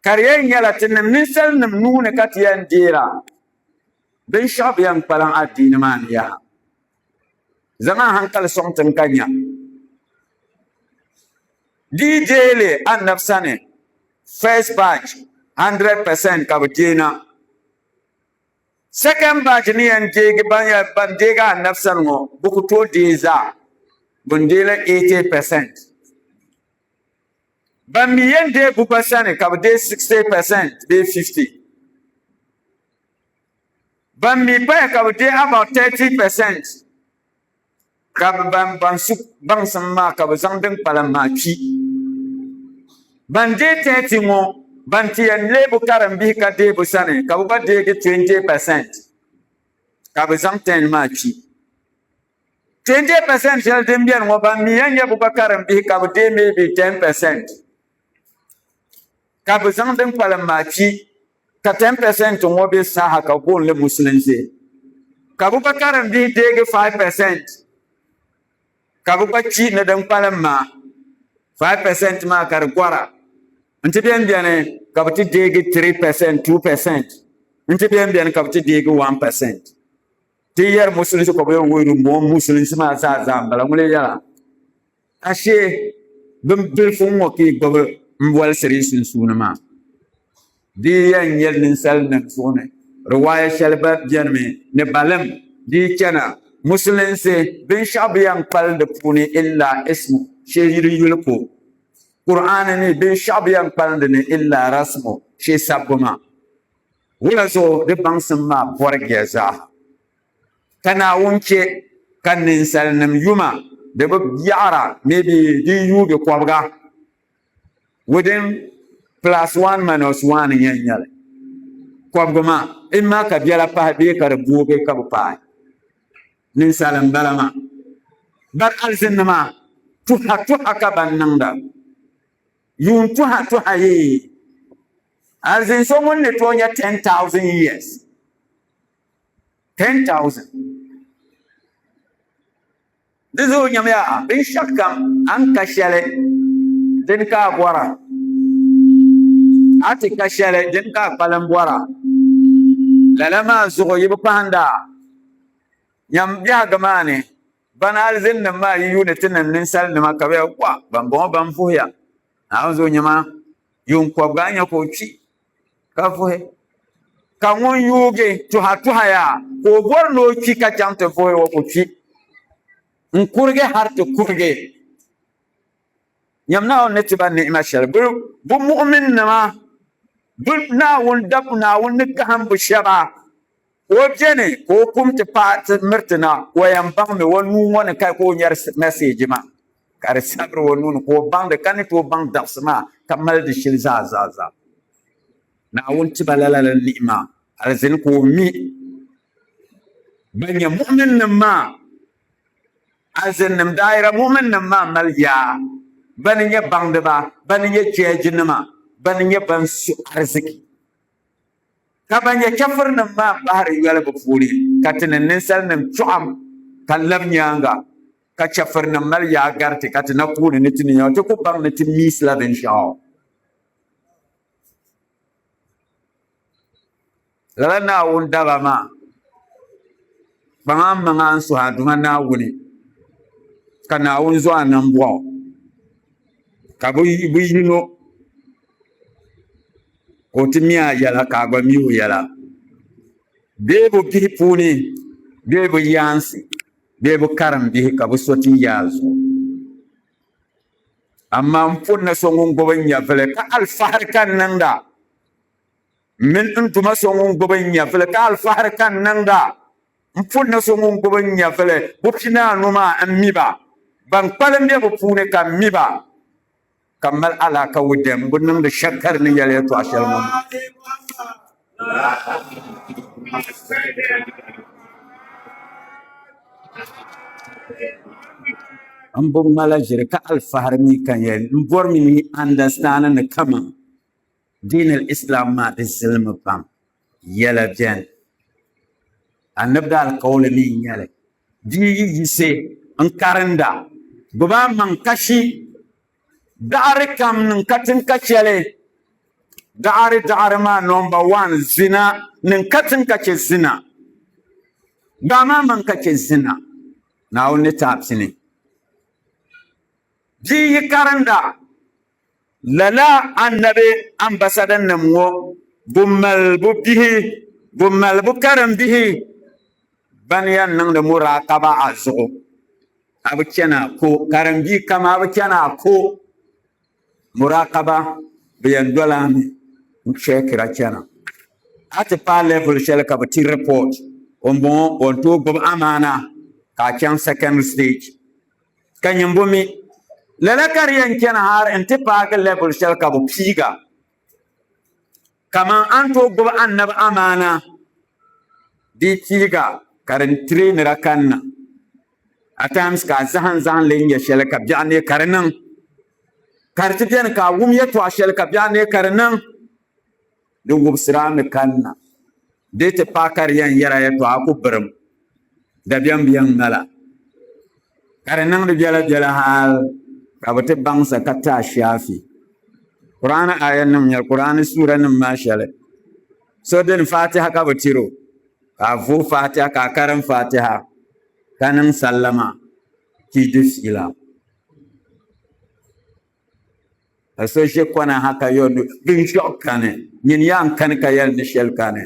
ka di yɛn nyɛla tinim ninsalinim nuu ni ka ti yɛn deera binshɛɣu bi yɛn kpalim adiini maa ni yaha. Zaŋ a hankali sɔŋ ti n ka nya. Di yi deei li Annabi sani, first batch, 100% ka bɛ deei na. Second batch ni yɛn deegi ban yɛn ban deegi Annabi sani ŋɔ, bɛ ku tooi deei zaa, bɛ ni deei la 80%. Ban mi yɛn deei bɛ gba sani ka bɛ deei 60% bee 50. Ban mi paya ka bɛ deei about 30%. Ka bɛ ban ban su baŋsim maa ka bɛ zaŋ din kpalim maa kpi. Ban deei 30 ŋɔ, ban ti yɛn leei bɛ karimbihi ka deei bɛ sani ka bɛ gba deegi 20% ka bɛ zaŋ 10 maa kpi. 20% shɛli din beni ŋɔ, ban mi yɛn nyɛ bɛ gba karimbihi ka bɛ deei maybe 10% ka bɛ zaŋ din kpalim maa kpi. Ka 10% ŋɔ be saha ka goon li musulinsi, ka bɛ gba karimbihi deegi 5% ka bɛ gba kpi ni din kpalim maa 5% maa ka di gɔra nti beni beni ka bɛ ti deegi 3%, 2% nti beni beni ka bɛ ti deegi 1%. Ti yɛri musulinsi ka bɛ yɛn wuhiri m-bɔŋɔ musulinsi maa zaa zaa m-bala ŋuni yɛla Ashee bin bilifu ŋ-ŋɔ ka yi gbubi m-bɔlisiri yi sunsuuni maa, di yi yɛn nyɛ ninsalinim zuɣu ni. Riwaaya shɛli gba benimi ni balim di yi chana Musulinsi binshɛɣu bi yɛn kpalim di puuni illa ismu, shee di yuli ko. Kur'aani ni binshɛɣu bi yɛn kpalim di ni illa rasmu, shee sabbu maa. Wula zuɣu di baŋsim maa bɔrigiya zaaha. Ka Naawuni chɛ ka ninsalinim yuma di bi yaɣira maybe di yuugi kɔbiga within plus one minus one n-yɛn nyɛ li. Kɔbiga maa imma ka biɛla pahi bee ka di boogi ka bi paai. Ninsal m-bala maa. Bari alizinnima tuha tuha ka ban niŋda. Yuun tuha tuha yee. Alizin so ŋun ni tooi nya 10,000 years. 10,000. Di zuɣu nyamiya binshɛɣukam a ni ka shɛli dini ka a bɔra, a ti ka shɛli dini ka a kpalim bɔra. Lala maa zuɣu yi bi kpahinda, nyam biɛhigu maa ni ban alizinnim maa yi yuuni ti niŋ ninsalinima ka bɛ yɛli, Wa! Bambɔŋɔ ban vuhiya. Naawuni zuɣu nyama yuun kɔbiga a nya ka o kpi ka vuhi. Ka ŋun yuugi tuha tuha yaa ka o bɔri ni o kpi ka chaŋ ti vuhi o ku kpi n-kurigi har ti kurigi. Nyam Naawuni ni ti ba ni'ima shɛli bɛ mu'minnima, bɛ Naawuni dab Naawuni ni gahim bi shɛba, ka o beni ka o kum ti paai ti miriti na, o yɛn baŋmi o nuu ŋɔ ni ka o nyari mɛseeji maa ka di sabiri o nuu ni ka o baŋdi ka ni tooi baŋ dabisi maa ka mali di shili zaa zaa zaa. Naawuni ti ba lala la ni'ima alizini ka o mi ban nyɛ mu'minnim maa. Alizinnim daayira mu'minnim maa mali yaa, bani nyɛ baŋdiba, bani nyɛ jɛɛjinima, bani nyɛ ban su ariziki. Ka ban nyɛ chɛfurinim maa bahiri yoli bɛ puuni, ka ti ni ninsalinim chɔɣim ka lab nyaaŋa, ka chɛfurinim mali yaa gari ti, ka ti na kuuni ni ti ni nya, ti ku baŋ ni ti miisila binshɛɣu. Lala Naawuni daba maa, kpaŋ a maŋa n-suhi a Duuma Naawuni, ka Naawuni zo a nambɔɣu, ka bɛ yino ka o ti mi a yɛla ka a gba mi o yɛla. Bee bɛ bihi puuni bee bɛ yaansi bee bɛ karimbihi ka bɛ so ti ya a zuɣu. Amaa m pun ni so ŋun gbubi n nyɛvili ka alifahiri ka n niŋda. Mini n Duuma so ŋun gbubi n nyɛvili ka alifahiri ka n niŋda. M pun ni so ŋun gbubi n nyɛvili bupinaanu maa, m mi ba. Ban kpalim be bɛ puuni ka m mi ba, ka m mali alaka with them. M bi niŋdi shɛli ka di ni yɛli yɛtɔɣ shɛli ŋɔ maa. M bi ŋmala ʒiri ka alifahiri mi ka n yɛli. M bɔrimi ni yi understand ni kaman Diin al-Islam maa di zilimi pam yɛla beni. Anabi daalikauli mi n-nyɛ li. Bia yi yiɣisi n-karinda, gbubi a maŋ kashi daɣiri kam niŋ katiŋ ka chɛli. Daɣiri daɣiri maa number one, zina niŋ katiŋ ka chɛ zina. Gbaai a maŋ ka chɛ zina. Naawuni ni ti a pini. Bia yi karinda, Lala anabi ambasadanim ŋɔ bo malibu bihi, bo malibu karimbihi ban yɛn niŋdi muraakaba a zuɣu. A bi chani a ko, karimbia kam a bi chani a ko. Muraakaba bɛ yɛn doli a mi n-chɛkira chana. A ti paai level shɛli ka bɛ ti report o m-bɔŋɔ o ni tooi gbubi amaana ka a chaŋ secondary stage. Ka nyimbo mi, lala ka di yɛn chani hal nti paagi level shɛli ka bɛ piiga. Kaman a ni tooi gbubi annabi amaana di piiga ka di trainira kanna. At times ka a zahim zahim li n-nya shɛli ka biɛɣu neei ka di niŋ. Ka di ti beni ka a wum yɛtɔɣ shɛli ka biɛɣu neei ka di niŋ. Di wubisira mi kanna. Di ti paai ka di yɛn yɛra yɛtɔɣa ku birim, dabiɛm bi yɛn ŋmala, ka di niŋdi biɛla biɛla hal ka bɛ ti baŋsa ka ti a shaafi. Qur'aani aayanim nyɛli Qur'aani suuranim maa shɛli. So dini Fatiha ka bɛ tiri o, ka a vooi Fatiha ka a karim Fatiha ka niŋ sallama ka yi di fiila. Ka so ʒe kɔna ha ka yɛli ni binshɛɣu kani, nyini yaa n-kani ka yɛli ni shɛli kani.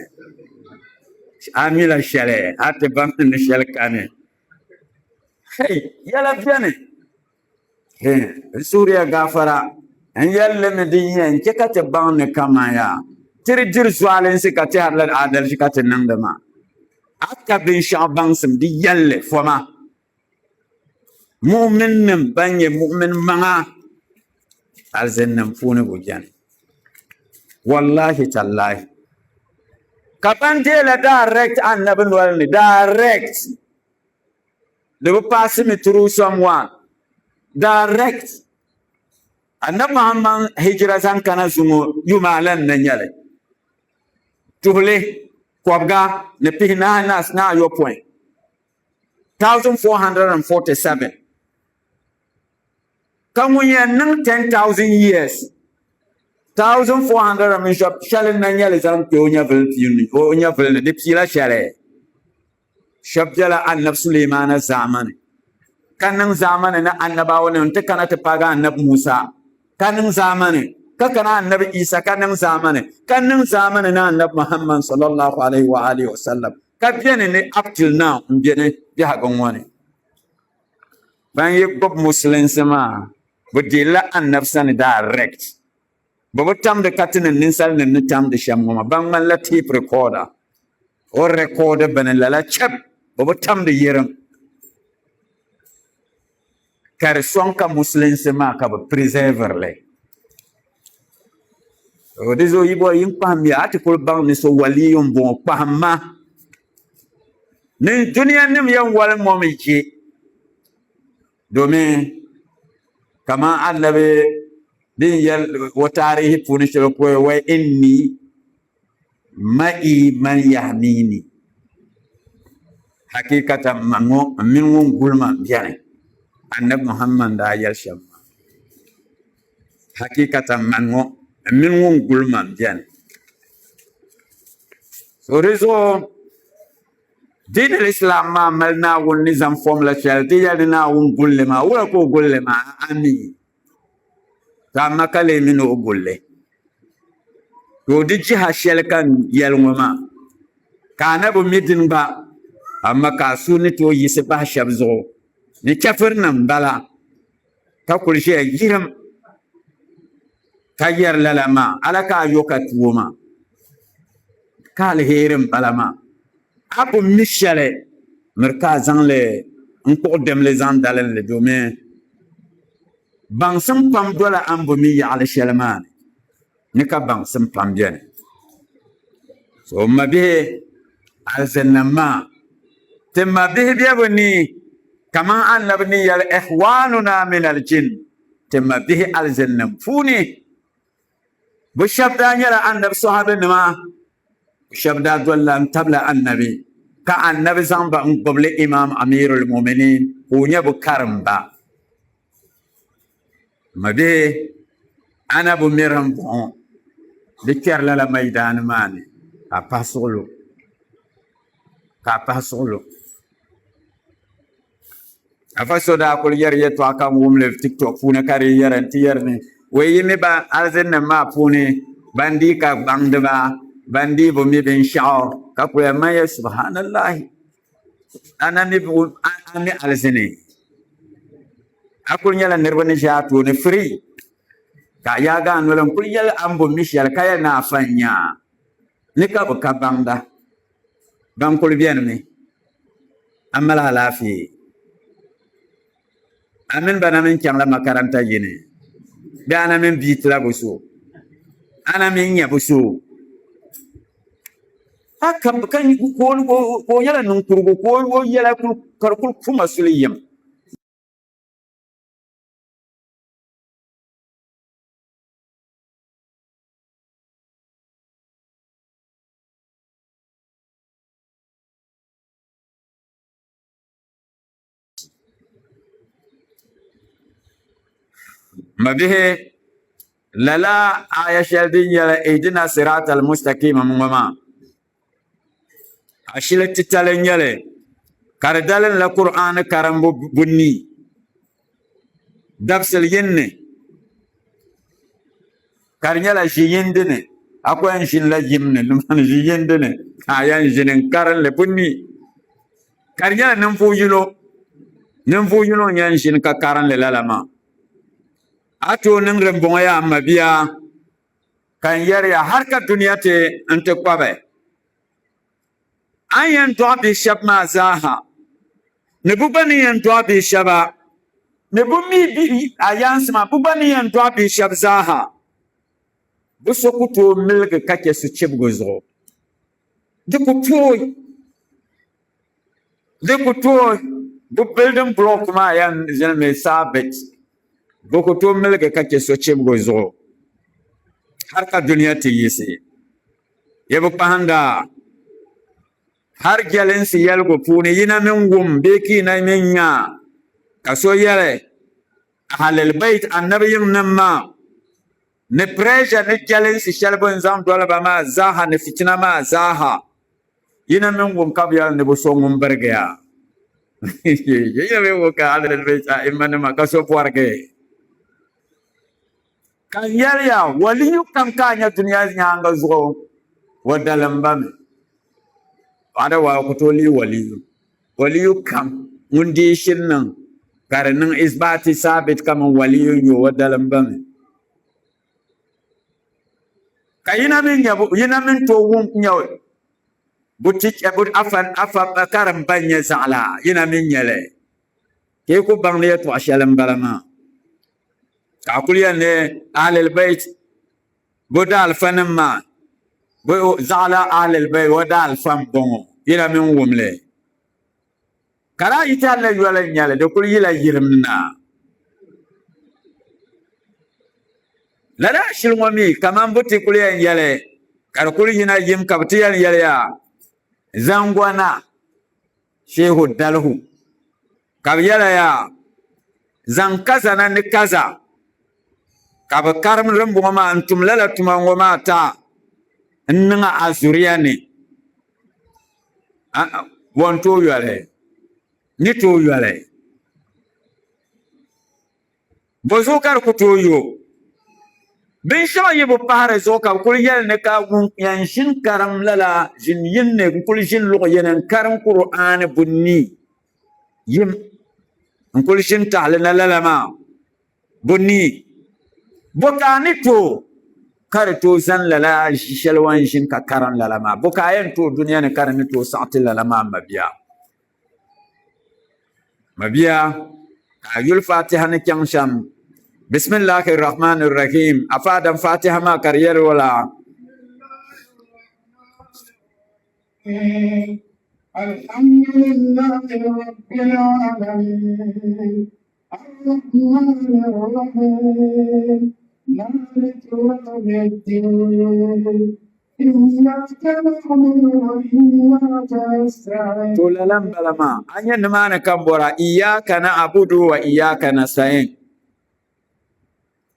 A mila shɛli, a ti baŋ ni shɛli kani. Hei, yɛla beni. Hei, n suhiriya gaafara, n yɛli li mi din yɛn chɛ ka ti baŋ ni kaman yaa ti di diri zualinsi ka tɛhirila adalichi ka ti niŋdi maa. A ka binshɛɣu baŋsim di yɛlli foma. Mu'minnim ban nyɛ mu'min maŋa alizinnim puuni bi beni. Wallahi tallahi. Ka ban deela direct Annabi noli ni direct. Di bi paasi mi through someone. Direct. Annabi Muhammad hijira zaŋ kana zuŋɔ yuma lan na nyɛli. Tuhili, kɔbiga ni pihinahi ni ayopɔin. 1447 ka ŋun yɛn niŋ 10,000 years 1400 mini shɛli n na nyɛli zaŋ kpe o nyɛvili piini o nyɛvili ni di piila shɛli shɛba bela Annabi Suleimana zaamani ka niŋ zaamani ni annabawa nim n-ti kana ti paagi Annabi Musa ka niŋ zaamani ka kana Annabi Isa ka niŋ zaamani ka niŋ zaamani ni Annabi Muhammad sallallahu alaihi wa alihi wa sallam ka beni ni up till now n beni biɛhigu ŋɔ ni. Ban yi gbubi musulinsi maa bɛ deelila Annabi sani direct. Bɛ bi tamdi ka ti ni ninsalinim ni tamdi shɛm ŋɔ maa. Ban ŋmanila tape recorder. O record bini lala chɛp bɛ bi tamdi yɛrim. Ka di sɔŋ ka musulinsi maa ka bɛ preserve li. Di zuɣu yi bɔri yin kpahim ya, a ti kuli baŋ ni so waliyu m-bɔŋɔ, kpahim ma. Ni dunia nim yɛn wali ŋɔ mi je, domin kaman Annabi din yɛli o taarihi puuni shɛli ka o yɛli, wa inni ma'i man yahmini, hakikatan ma ŋɔ m mini ŋun guli ma beni, Annabi Muhammad daa yɛli shɛm maa. Hakikatan man ŋɔ m mini ŋun guli ma beni. So di zuɣu diin al-Islam maa mali Naawuni ni zaŋ fomla shɛli ti yɛli ni Naawuni guli li maa, wula ka o guli li maa? A mi. To amma ka lee mi ni o guli li. To di jiha shɛli ka n yɛli ŋɔ maa, ka a na bi mi dini gba, amma ka a suhu ni tooi yiɣisi bahi shɛba zuɣu ni chɛfirinim m-bala. Ka kuli ʒiya yirim ka yɛri lala maa, ala ka a yo ka tuo maa. Ka aliheri m-bala maa. A bi mi shɛli, miri ka a zaŋ li n-kpuɣi dimli zaŋ dalim li domin baŋsim pam dola a ni bi mi yaɣili shɛli maa ni, ni ka baŋsim pam beni. So m mabihi, alizinnim maa, ti mabihi be bɛ ni kaman Annabi ni yɛli, Ikhwanuna minal jinn, ti mabihi alizinnim puuni. Bɛ shɛba daa nyɛla Annabi sɔhabinima, bɛ shɛba daa dolila n-tabila Annabi, ka Annabi zaŋ ba n-gbubi li Imam Amirul Muminin ka o nyɛ bɛ karimba. M mabihi, a na bi miri m-bɔŋɔ, di kpɛri lala maidaani maa ni ka a pahi suɣulo, ka a pahi suɣulo. Afa so daa kuli yɛri yɛtɔɣa ka n wum li TikTok puuni ka di yɛri n ti yɛri ni wei yi mi ba alizinnim maa puuni ban dii ka baŋdiba ban dii bi mi binshɛɣu ka kuli yɛli man ya subhanallahi a na mi a mi alizini a kuli nyɛla niriba ni ʒe a tooni free ka a yaagi a noli n kuli yɛli a ni bi mi shɛli ka yɛli ni afa n nya a ni ka bi ka baŋda. Ban kuli beni mi, a mali alaafee. A mini ba na min chaŋla makaranta yini bee a na min biitila bɛ so? A na min nya bɛ so? A ka ka ka o nyɛla ninkurigu ka o yɛla ka di kuli kuma suli yim. Mabihi, lala aya shɛli din yɛli ihdina sirata almustaqima ŋɔ maa, ashili titali n nyɛli ka di dalinla Kur'aani karimbu bunii dabisili yini ni. Ka di nyɛla ʒi yindi ni a ku yɛn ʒinila yim ni nimaani ʒi yindi ni ka a yɛn ʒini n karinli bunii ka di nyɛla ninvuɣu yino ninvuɣu yino n yɛn ʒini ka karinli lala maa a tooi niŋ din bɔŋɔ yaa n mabia ka n yɛriya hali ka dunia ti n ti kpabi A ni yɛn dɔɣi bihi shɛba maa zaaha, ni bɛ gba ni yɛn dɔɣi bihi shɛba, ni bɛ mi bihi a yaansi maa, bɛ gba ni yɛn dɔɣi bihi shɛba zaaha, bɛ so ku tooi miligi ka chɛ sochibigi zuɣu. Di ku tooi, di ku tooi, bɛ building block maa yɛn ʒinimi saabit, bɛ ku tooi miligi ka chɛ sochibigi zuɣu hal ka dunia ti yiɣisi. Yi bi kpahinda har jɛlinsi yɛligu puuni yi na min wum bee ka yi na min nya ka so yɛli Ahlul Bayt Annabi yiŋnim maa ni pressure ni jɛlinsi shɛli bɛ ni zaŋ doli ba maa zaaha ni fitina maa zaaha yi na min wum ka bɛ yɛli ni bɛ so ŋun birigiya yi na min wum ka Ahlul Bayt a'immanima ka so bɔrigi. Ka n yɛli ya, waliyu kam ka a nya dunia nyaaŋa zuɣu, o dalim ba mi. Otherwise, o ku tooi leei waliyu. Waliyu kam ŋun dii shiri niŋ ka di niŋ isbaati saabit kaman waliyu n-nyɛ o, o dalim ba mi. Ka yi na mi nya yi na mi tooi wum nya bu ticha bu afa afa karimba n-nyɛ zaɣila, yi na mi nya li. Ka yi ku baŋ ni yɛtɔɣ shɛli m-bala maa. Ka a kuli yɛli ni Ahlul Bayt bɛ daalifanim maa bɛ zaɣila Ahlul Bayt o daalifa m-bɔŋɔ yi na mi n-wum li. Ka daa yi ti a la yoli n-nyɛ li, di kuli yila yirim na. Lala ashili ŋɔ mi kaman bɛ ti kuli yɛn yɛli ka di kuli yina yim ka bɛ ti yɛn yɛli ya Zangɔna Shehu Dalhu ka bɛ yɛla yaa zaŋ kaza na ni kaza ka bɛ karim dimbɔŋɔ maa n-tum lala tuma ŋɔ maa ta n-niŋ a zuriya ni bɔ n-tooi yɔli ni tooi yɔli Bɔzuɣu ka di ku tooi yo? Binshɛɣu yi bi pahi di zuɣu ka bɛ kuli yɛli ni ka ŋun yɛn ʒini karim lala ʒin yini ni n-kuli ʒini luɣ yini n-karim Kur'aani bunii yim n-kuli ʒini taɣili na lala maa bunii. Bɔ ka a ni tooi? ka di tooi zani lala ʒi shɛli o ni ʒini ka karim lala maa bo ka a yɛn tooi dunia ni ka di ni tooi saɣi ti lala maa mabia mabia ka a yuli fatiha ni chaŋ shɛm bisimilahi rahmani rahim afa adam fatiha maa ka di yɛli o la الحمد لله رب العالمين الرحمن الرحيم مالك يوم الدين إياك نعبد وإياك نستعين To lala n bala maa a nyɛ nimaani ka n bɔra iyaka na'budu wa iyaka nasta'in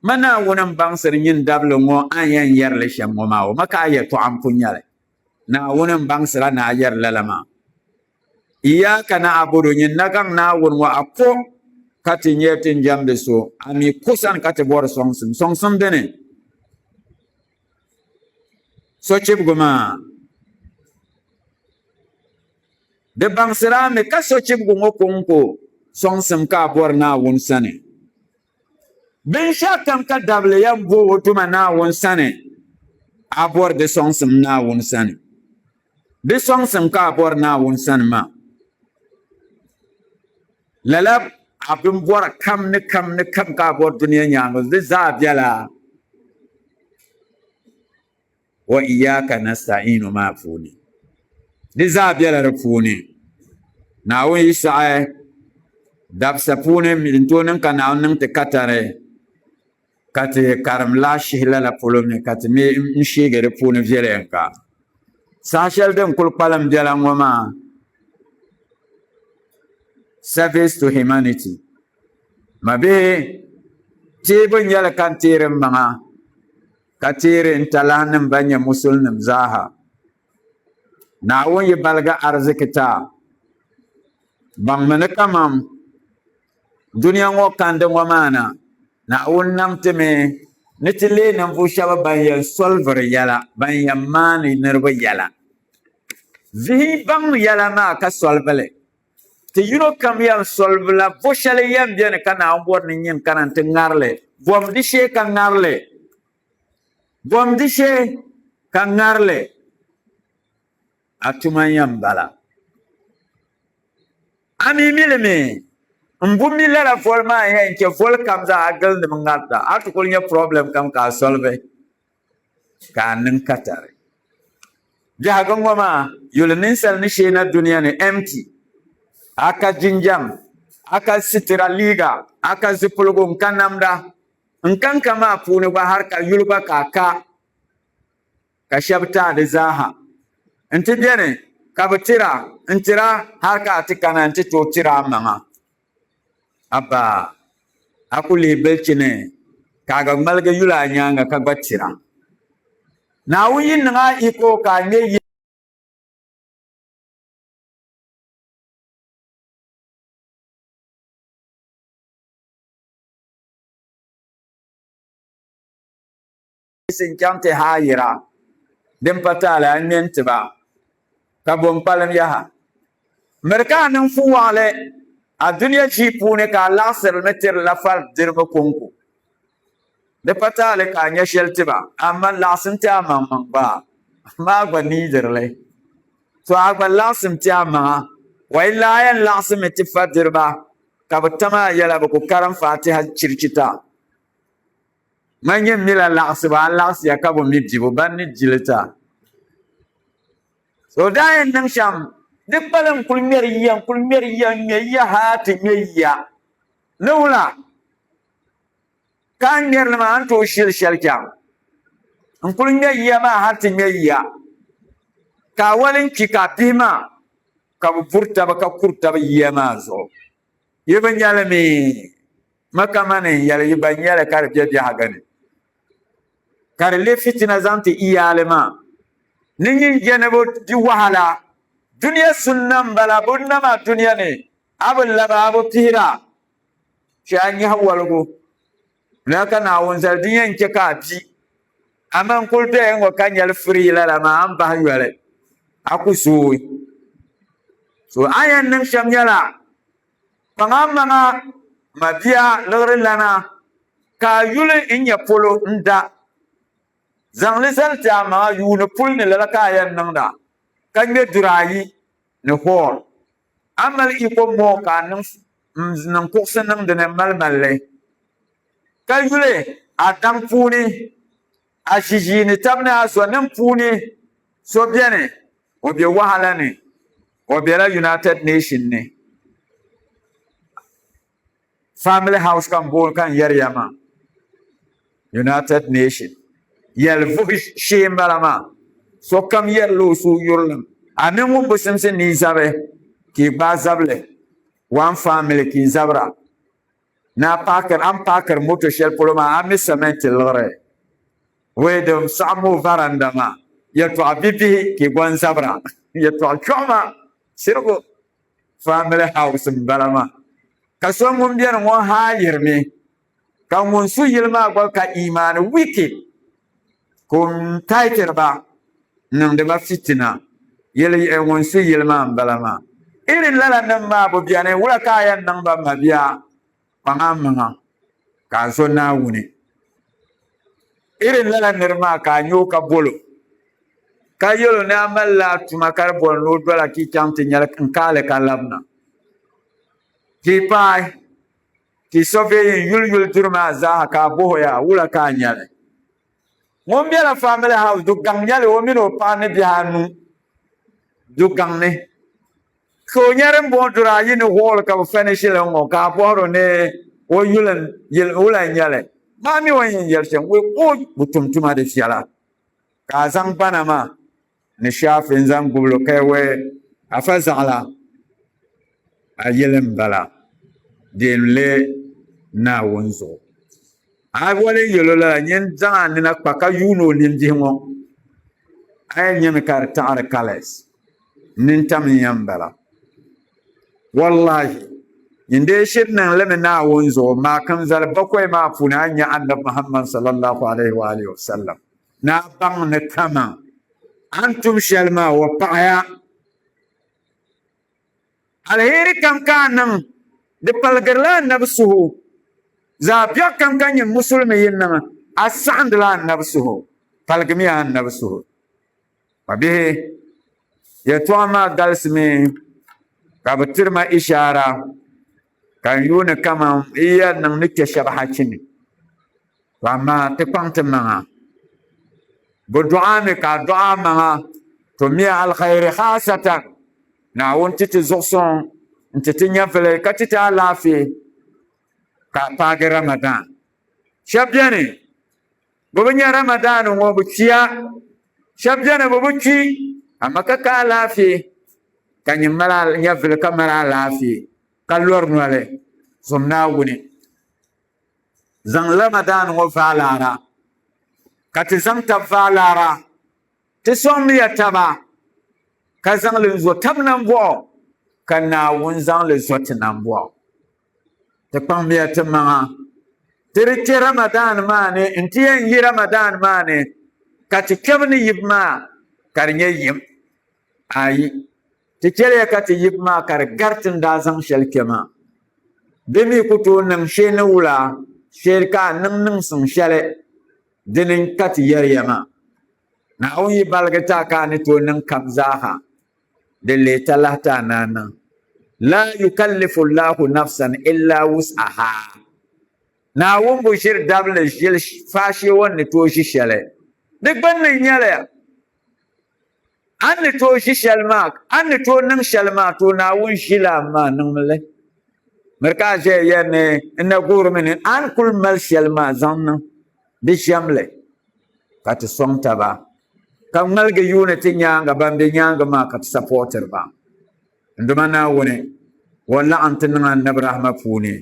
Ma Naawuni m-baŋsiri nyin dabili ŋɔ a ni yɛn yɛri li shɛm ŋɔ maa, o ma ka a yɛtɔɣa m-pun nya li. Naawuni m-baŋsir a ni a yɛri lala maa. Iyaaka na'abudu, nyin nagaŋ Naawuni ŋɔ, a ko ka ti nyɛ ti ni jɛmdi so, a mi ko sani ka ti bɔri sɔŋsim. Sɔŋsim dini? Sochibigi maa. Di baŋsir a mi ka sochibigi ŋɔ kɔŋko sɔŋsim ka a bɔri Naawuni sani. Binshɛɣu kam ka dabili yɛn bo o Duuma Naawuni sani, a bɔri di sɔŋsim Naawuni sani. Di sɔŋsim ka a bɔri Naawuni sani maa. Lala a bimbɔra kam ni kam ni kam ka a bɔri dunia nyaaŋa, di zaa bela wa iyyaka nasta'iinu maa puuni. Di zaa bela di puuni. Naawuni yi saɣi dabisa puuni n tooi niŋ ka Naawuni niŋ ti katari ka ti karim laashihi lala polo ni ka ti mi n sheegi di puuni viɛlɛŋka. Saha shɛli din kuli kpalim bela ŋɔ maa service to humanity mabihi teebu n-nyɛli ka n teeri m maŋa ka teeri n talahinim ban nyɛ musulinim zaaha. Naawuni yi baligi ariziki ti a, baŋmi ni kaman dunia ŋɔ kandi ŋɔ maa na, Naawuni nam ti mi ni ti leei ninvuɣ shɛba ban yɛn soliviri yɛla, ban yɛn maani niriba yɛla. Vihi baŋ yɛla maa ka solivi li. Ti yino kam yɛn solivila vo shɛli yɛn beni ka Naawuni bɔri ni nyin kana nti ŋari li. Bom di shee ka ŋari li. Bom di shee ka ŋari li. A tuma yɛn bala. A mi mi li mi? M bu mi lala voli maa n-yɛn chɛ voli kam zaa a gilindimi ŋarita. A ti kuli nya problem kam ka a solivi ka a niŋ katari. Biɛhigu ŋɔ maa yuli ninsal ni shee na dunia ni empty. A ka jinjam, a ka sitira liiga, a ka zipiligu, n ka namda. N ka n ka maa puuni gba har ka yuli gba ka a ka, ka shɛba ti a di zaaha. N ti beni ka bɛ tira n-tira har ka a ti kana nti tooi tiri a maŋa. Abba, a ku lihi bilichini ka a gba ŋmaligi yuli a nyaaŋa ka gba tira. Naawuni yi niŋ a iko ka a ŋme yiɣisi n-chaŋ ti haayira din pa taali a ŋme n-ti ba, ka bo n-kpalim yaha. Miri ka a niŋ fuwaɣili a dunia ʒii puuni ka a laɣisiri mi tiri lafari diriba kɔŋko. Di pa taali ka a nya shɛli ti ba, amaa laɣisim ti a maŋmaŋ gba, amaa a gba niidiri li. To a gba laɣisim ti a maŋa, wai laa yɛn laɣisimi ti fa diriba ka bɛ tam a yɛla, bɛ ku karim Fatiha chirichita. Man nyɛ mila laɣisibu, a laɣisiya ka bi mi dibu, ban ni di li ta. So daa yɛn niŋ shɛm, di kpalim n-kuli ŋmɛri yiya, n-kuli ŋmɛri yiya, n-ŋme yiya hal ti ŋme yiya. Ni wula ka a ni ŋmɛri li maa, a ni tooi shili shɛli chaŋ? N-kuli ŋme yiya maa hal ti ŋme yiya, ka a wali n-kpi ka a bihi maa ka bɛ buri taba ka kuri taba yiya maa zuɣu. Yi bi nya li mi? Ma kamani n yɛli yi gba nyɛli ka di be biɛhigu ni, ka di leei fitina zaŋ ti iyaali maa ni nyin je ni bɛ di wahala. Dunia sunna m-bala, bɛ nam a dunia ni, a bi laba, a bi pihira, chɛ a nyahi waligu. Lala ka Naawuni zali din yɛn chɛ ka a bi. Amaa n kul doya ŋɔ ka nyɛli firii lala maa, a ni bahi yoli, a ku zooi. So a yɛn niŋ shɛm nyɛla, kpaŋ amaŋa mabia liɣiri lana, ka a yuli n-nyɛ polo n-da. Zaŋ li zali ti a maŋa yuuni puli ni lala ka a yɛn niŋda, ka ŋme duri ayi ni hall. A mali iko moo ka a niŋ n-niŋ kuɣusi niŋ di ni m-mali mali li. Ka yuli a daŋ puuni, a ʒiʒiini tab ni a zɔnim puuni so beni, o be wahala ni, o bela United Nation ni. Family house ka n booni ka n yɛri ya maa. United Nation yɛli vuhi shee n bala maa. Sokam yɛrila o suhu yurilim. A mini ŋun bi simsi ni yi zabi ka yi gbaai zabili one family ka yi zabira ni a paakiri a ni paakiri moto shɛli polo maa a mi cement liɣiri wee din saɣim o varanda maa yɛltɔɣa bibihi ka yi gɔn zabira yɛltɔɣa kpiɔɣu maa sirigu Family house n bala maa ka so ŋun beni ŋɔ haayirimi ka ŋun su yili maa gba ka imaani wicked ka o taitiri ba n niŋdi ba fitina yili yiɣi ŋun su yili maa n bala maa irin lala nim maa bi beni wula ka a yɛn niŋ ba mabia kpaŋ a maŋa ka a zo Naawuni. Irin lala nir maa ka a nya o ka bol o, ka yɛl o ni a malila a tuma ka di boli ni o dola ka yi chaŋ ti nyali n-kaali ka labina. Ka yi paai, ka yi sɔveeyin yuliyuli duri maa zaaha ka a bɔh o yaa, Wula ka a nya li? Ŋun bela family house du gaŋ nyɛli o mini o paɣa ni bihi anu du gaŋ ni. Ka o nya din bɔŋɔ duri ayi ni hall ka bi furnish li ŋ-ŋɔ ka a bɔhiri o ni o yuli wula n-nyɛ li. Maa mi o ni yɛn yɛli shɛm, o bi tum tuma di viɛla. Ka a zaŋ gbana maa ni shaafi n-zaŋ gubili o ka yawɛ afa zaɣila a yili m-bala deem li Naawuni zuɣu. A wali yɛl o lala, nyin zaŋ a nina kpa ka yuuni o nimbihi ŋɔ, a yɛn nyami ka di taɣiri colours. Nintam n-yɛn bala. Wallahi, nyin dee shiri niŋ li mi Naawuni zuɣu, maakim zali bakɔi maa puuni a ni nya Annabi Muhammad sallallahu alayhi wa alihi wa sallam, ni a baŋ ni kaman a ni tum shɛli maa o paɣiya. Aliheri kam ka a niŋ, di paligirila Annabi suhu. Zaɣ biɛɣu kam ka nyin Musulimi yi niŋ, a saɣindila Annabi suhu. Paligimiya Annabi suhu. Mabihi, yɛtɔɣa maa galisimi ka bɛ tiri ma ishaara ka n yuuni kaman yi yɛn niŋ ni kpe shɛba hachi ni. To amaa ti kpaŋ ti maŋa. Bɛ dɔɣi a mi ka a dɔɣi a maŋa, to miya alkhairi khaasatan, Naawuni ti ti zuɣusuŋ n-ti ti nyɛvili ka ti ti alaafee ka a paagi Ramadan. Shɛba beni bɛ bi nya Ramadan ŋɔ bɛ kpiya, shɛba beni bɛ bi kpi amaa ka ka alaafee ka nyin mali nyɛvili ka mali alaafee ka lɔri noli zom Naawuni. Zaŋ Ramadan ŋɔ vaai laara, ka ti zaŋ tab vaai laara. Ti sɔŋmiya taba, ka zaŋ li n-zo tab nambɔɣu, ka Naawuni zaŋ li zo ti nambɔɣu. Ti kpaŋmiya ti maŋa ti di kpe Ramadan maa ni nti yɛn yi Ramadan maa ni ka ti kpɛbu ni yibu maa ka di nyɛ yim. Ayi, ti chɛliya ka ti yibu maa ka di gari ti ni daa zaŋ shɛli kpe maa. Di mi ku tooi niŋ shee ni wula, shee ka a niŋ niŋsim shɛli dini ka ti yɛri ya maa. Naawuni yi baligi ti a ka a ni tooi niŋ kam zaaha, din leei talahi ti a ni a niŋ. La yukallifu Allahu nafsan illa wus'aha. Naawuni bi ʒiri dabili ʒili faashee o ni ni tooi ʒi shɛli. Di gbunni n-nyɛli, a ni ni tooi ʒi shɛli maa, a ni ni tooi niŋ shɛli maa, to Naawuni ʒila a maa, niŋmi li. Miri ka a ʒiya yɛri ni n na guhirimi ni a ni kul mali shɛli maa zaŋ niŋ di ʒiɛm li ka ti sɔŋ taba, ka ŋmaligi yuuni ti nyaaŋa ban be nyaaŋa maa ka ti sapɔɔtiri ba. N Duuma Naawuni, o laɣim ti niŋ Annabi rahima puuni.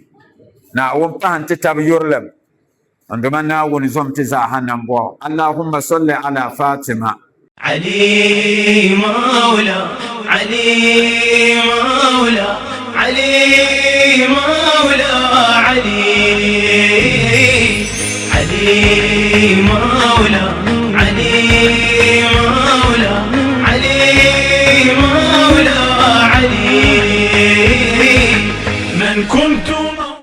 Naawuni pahi n-ti tab yurilim. N Duuma Naawuni zom ti zaaha nambɔɣu. Allahumma solli ala Fatima. Ali Mawla Ali Mawla Ali Mawla Ali Ali Mawla Ali.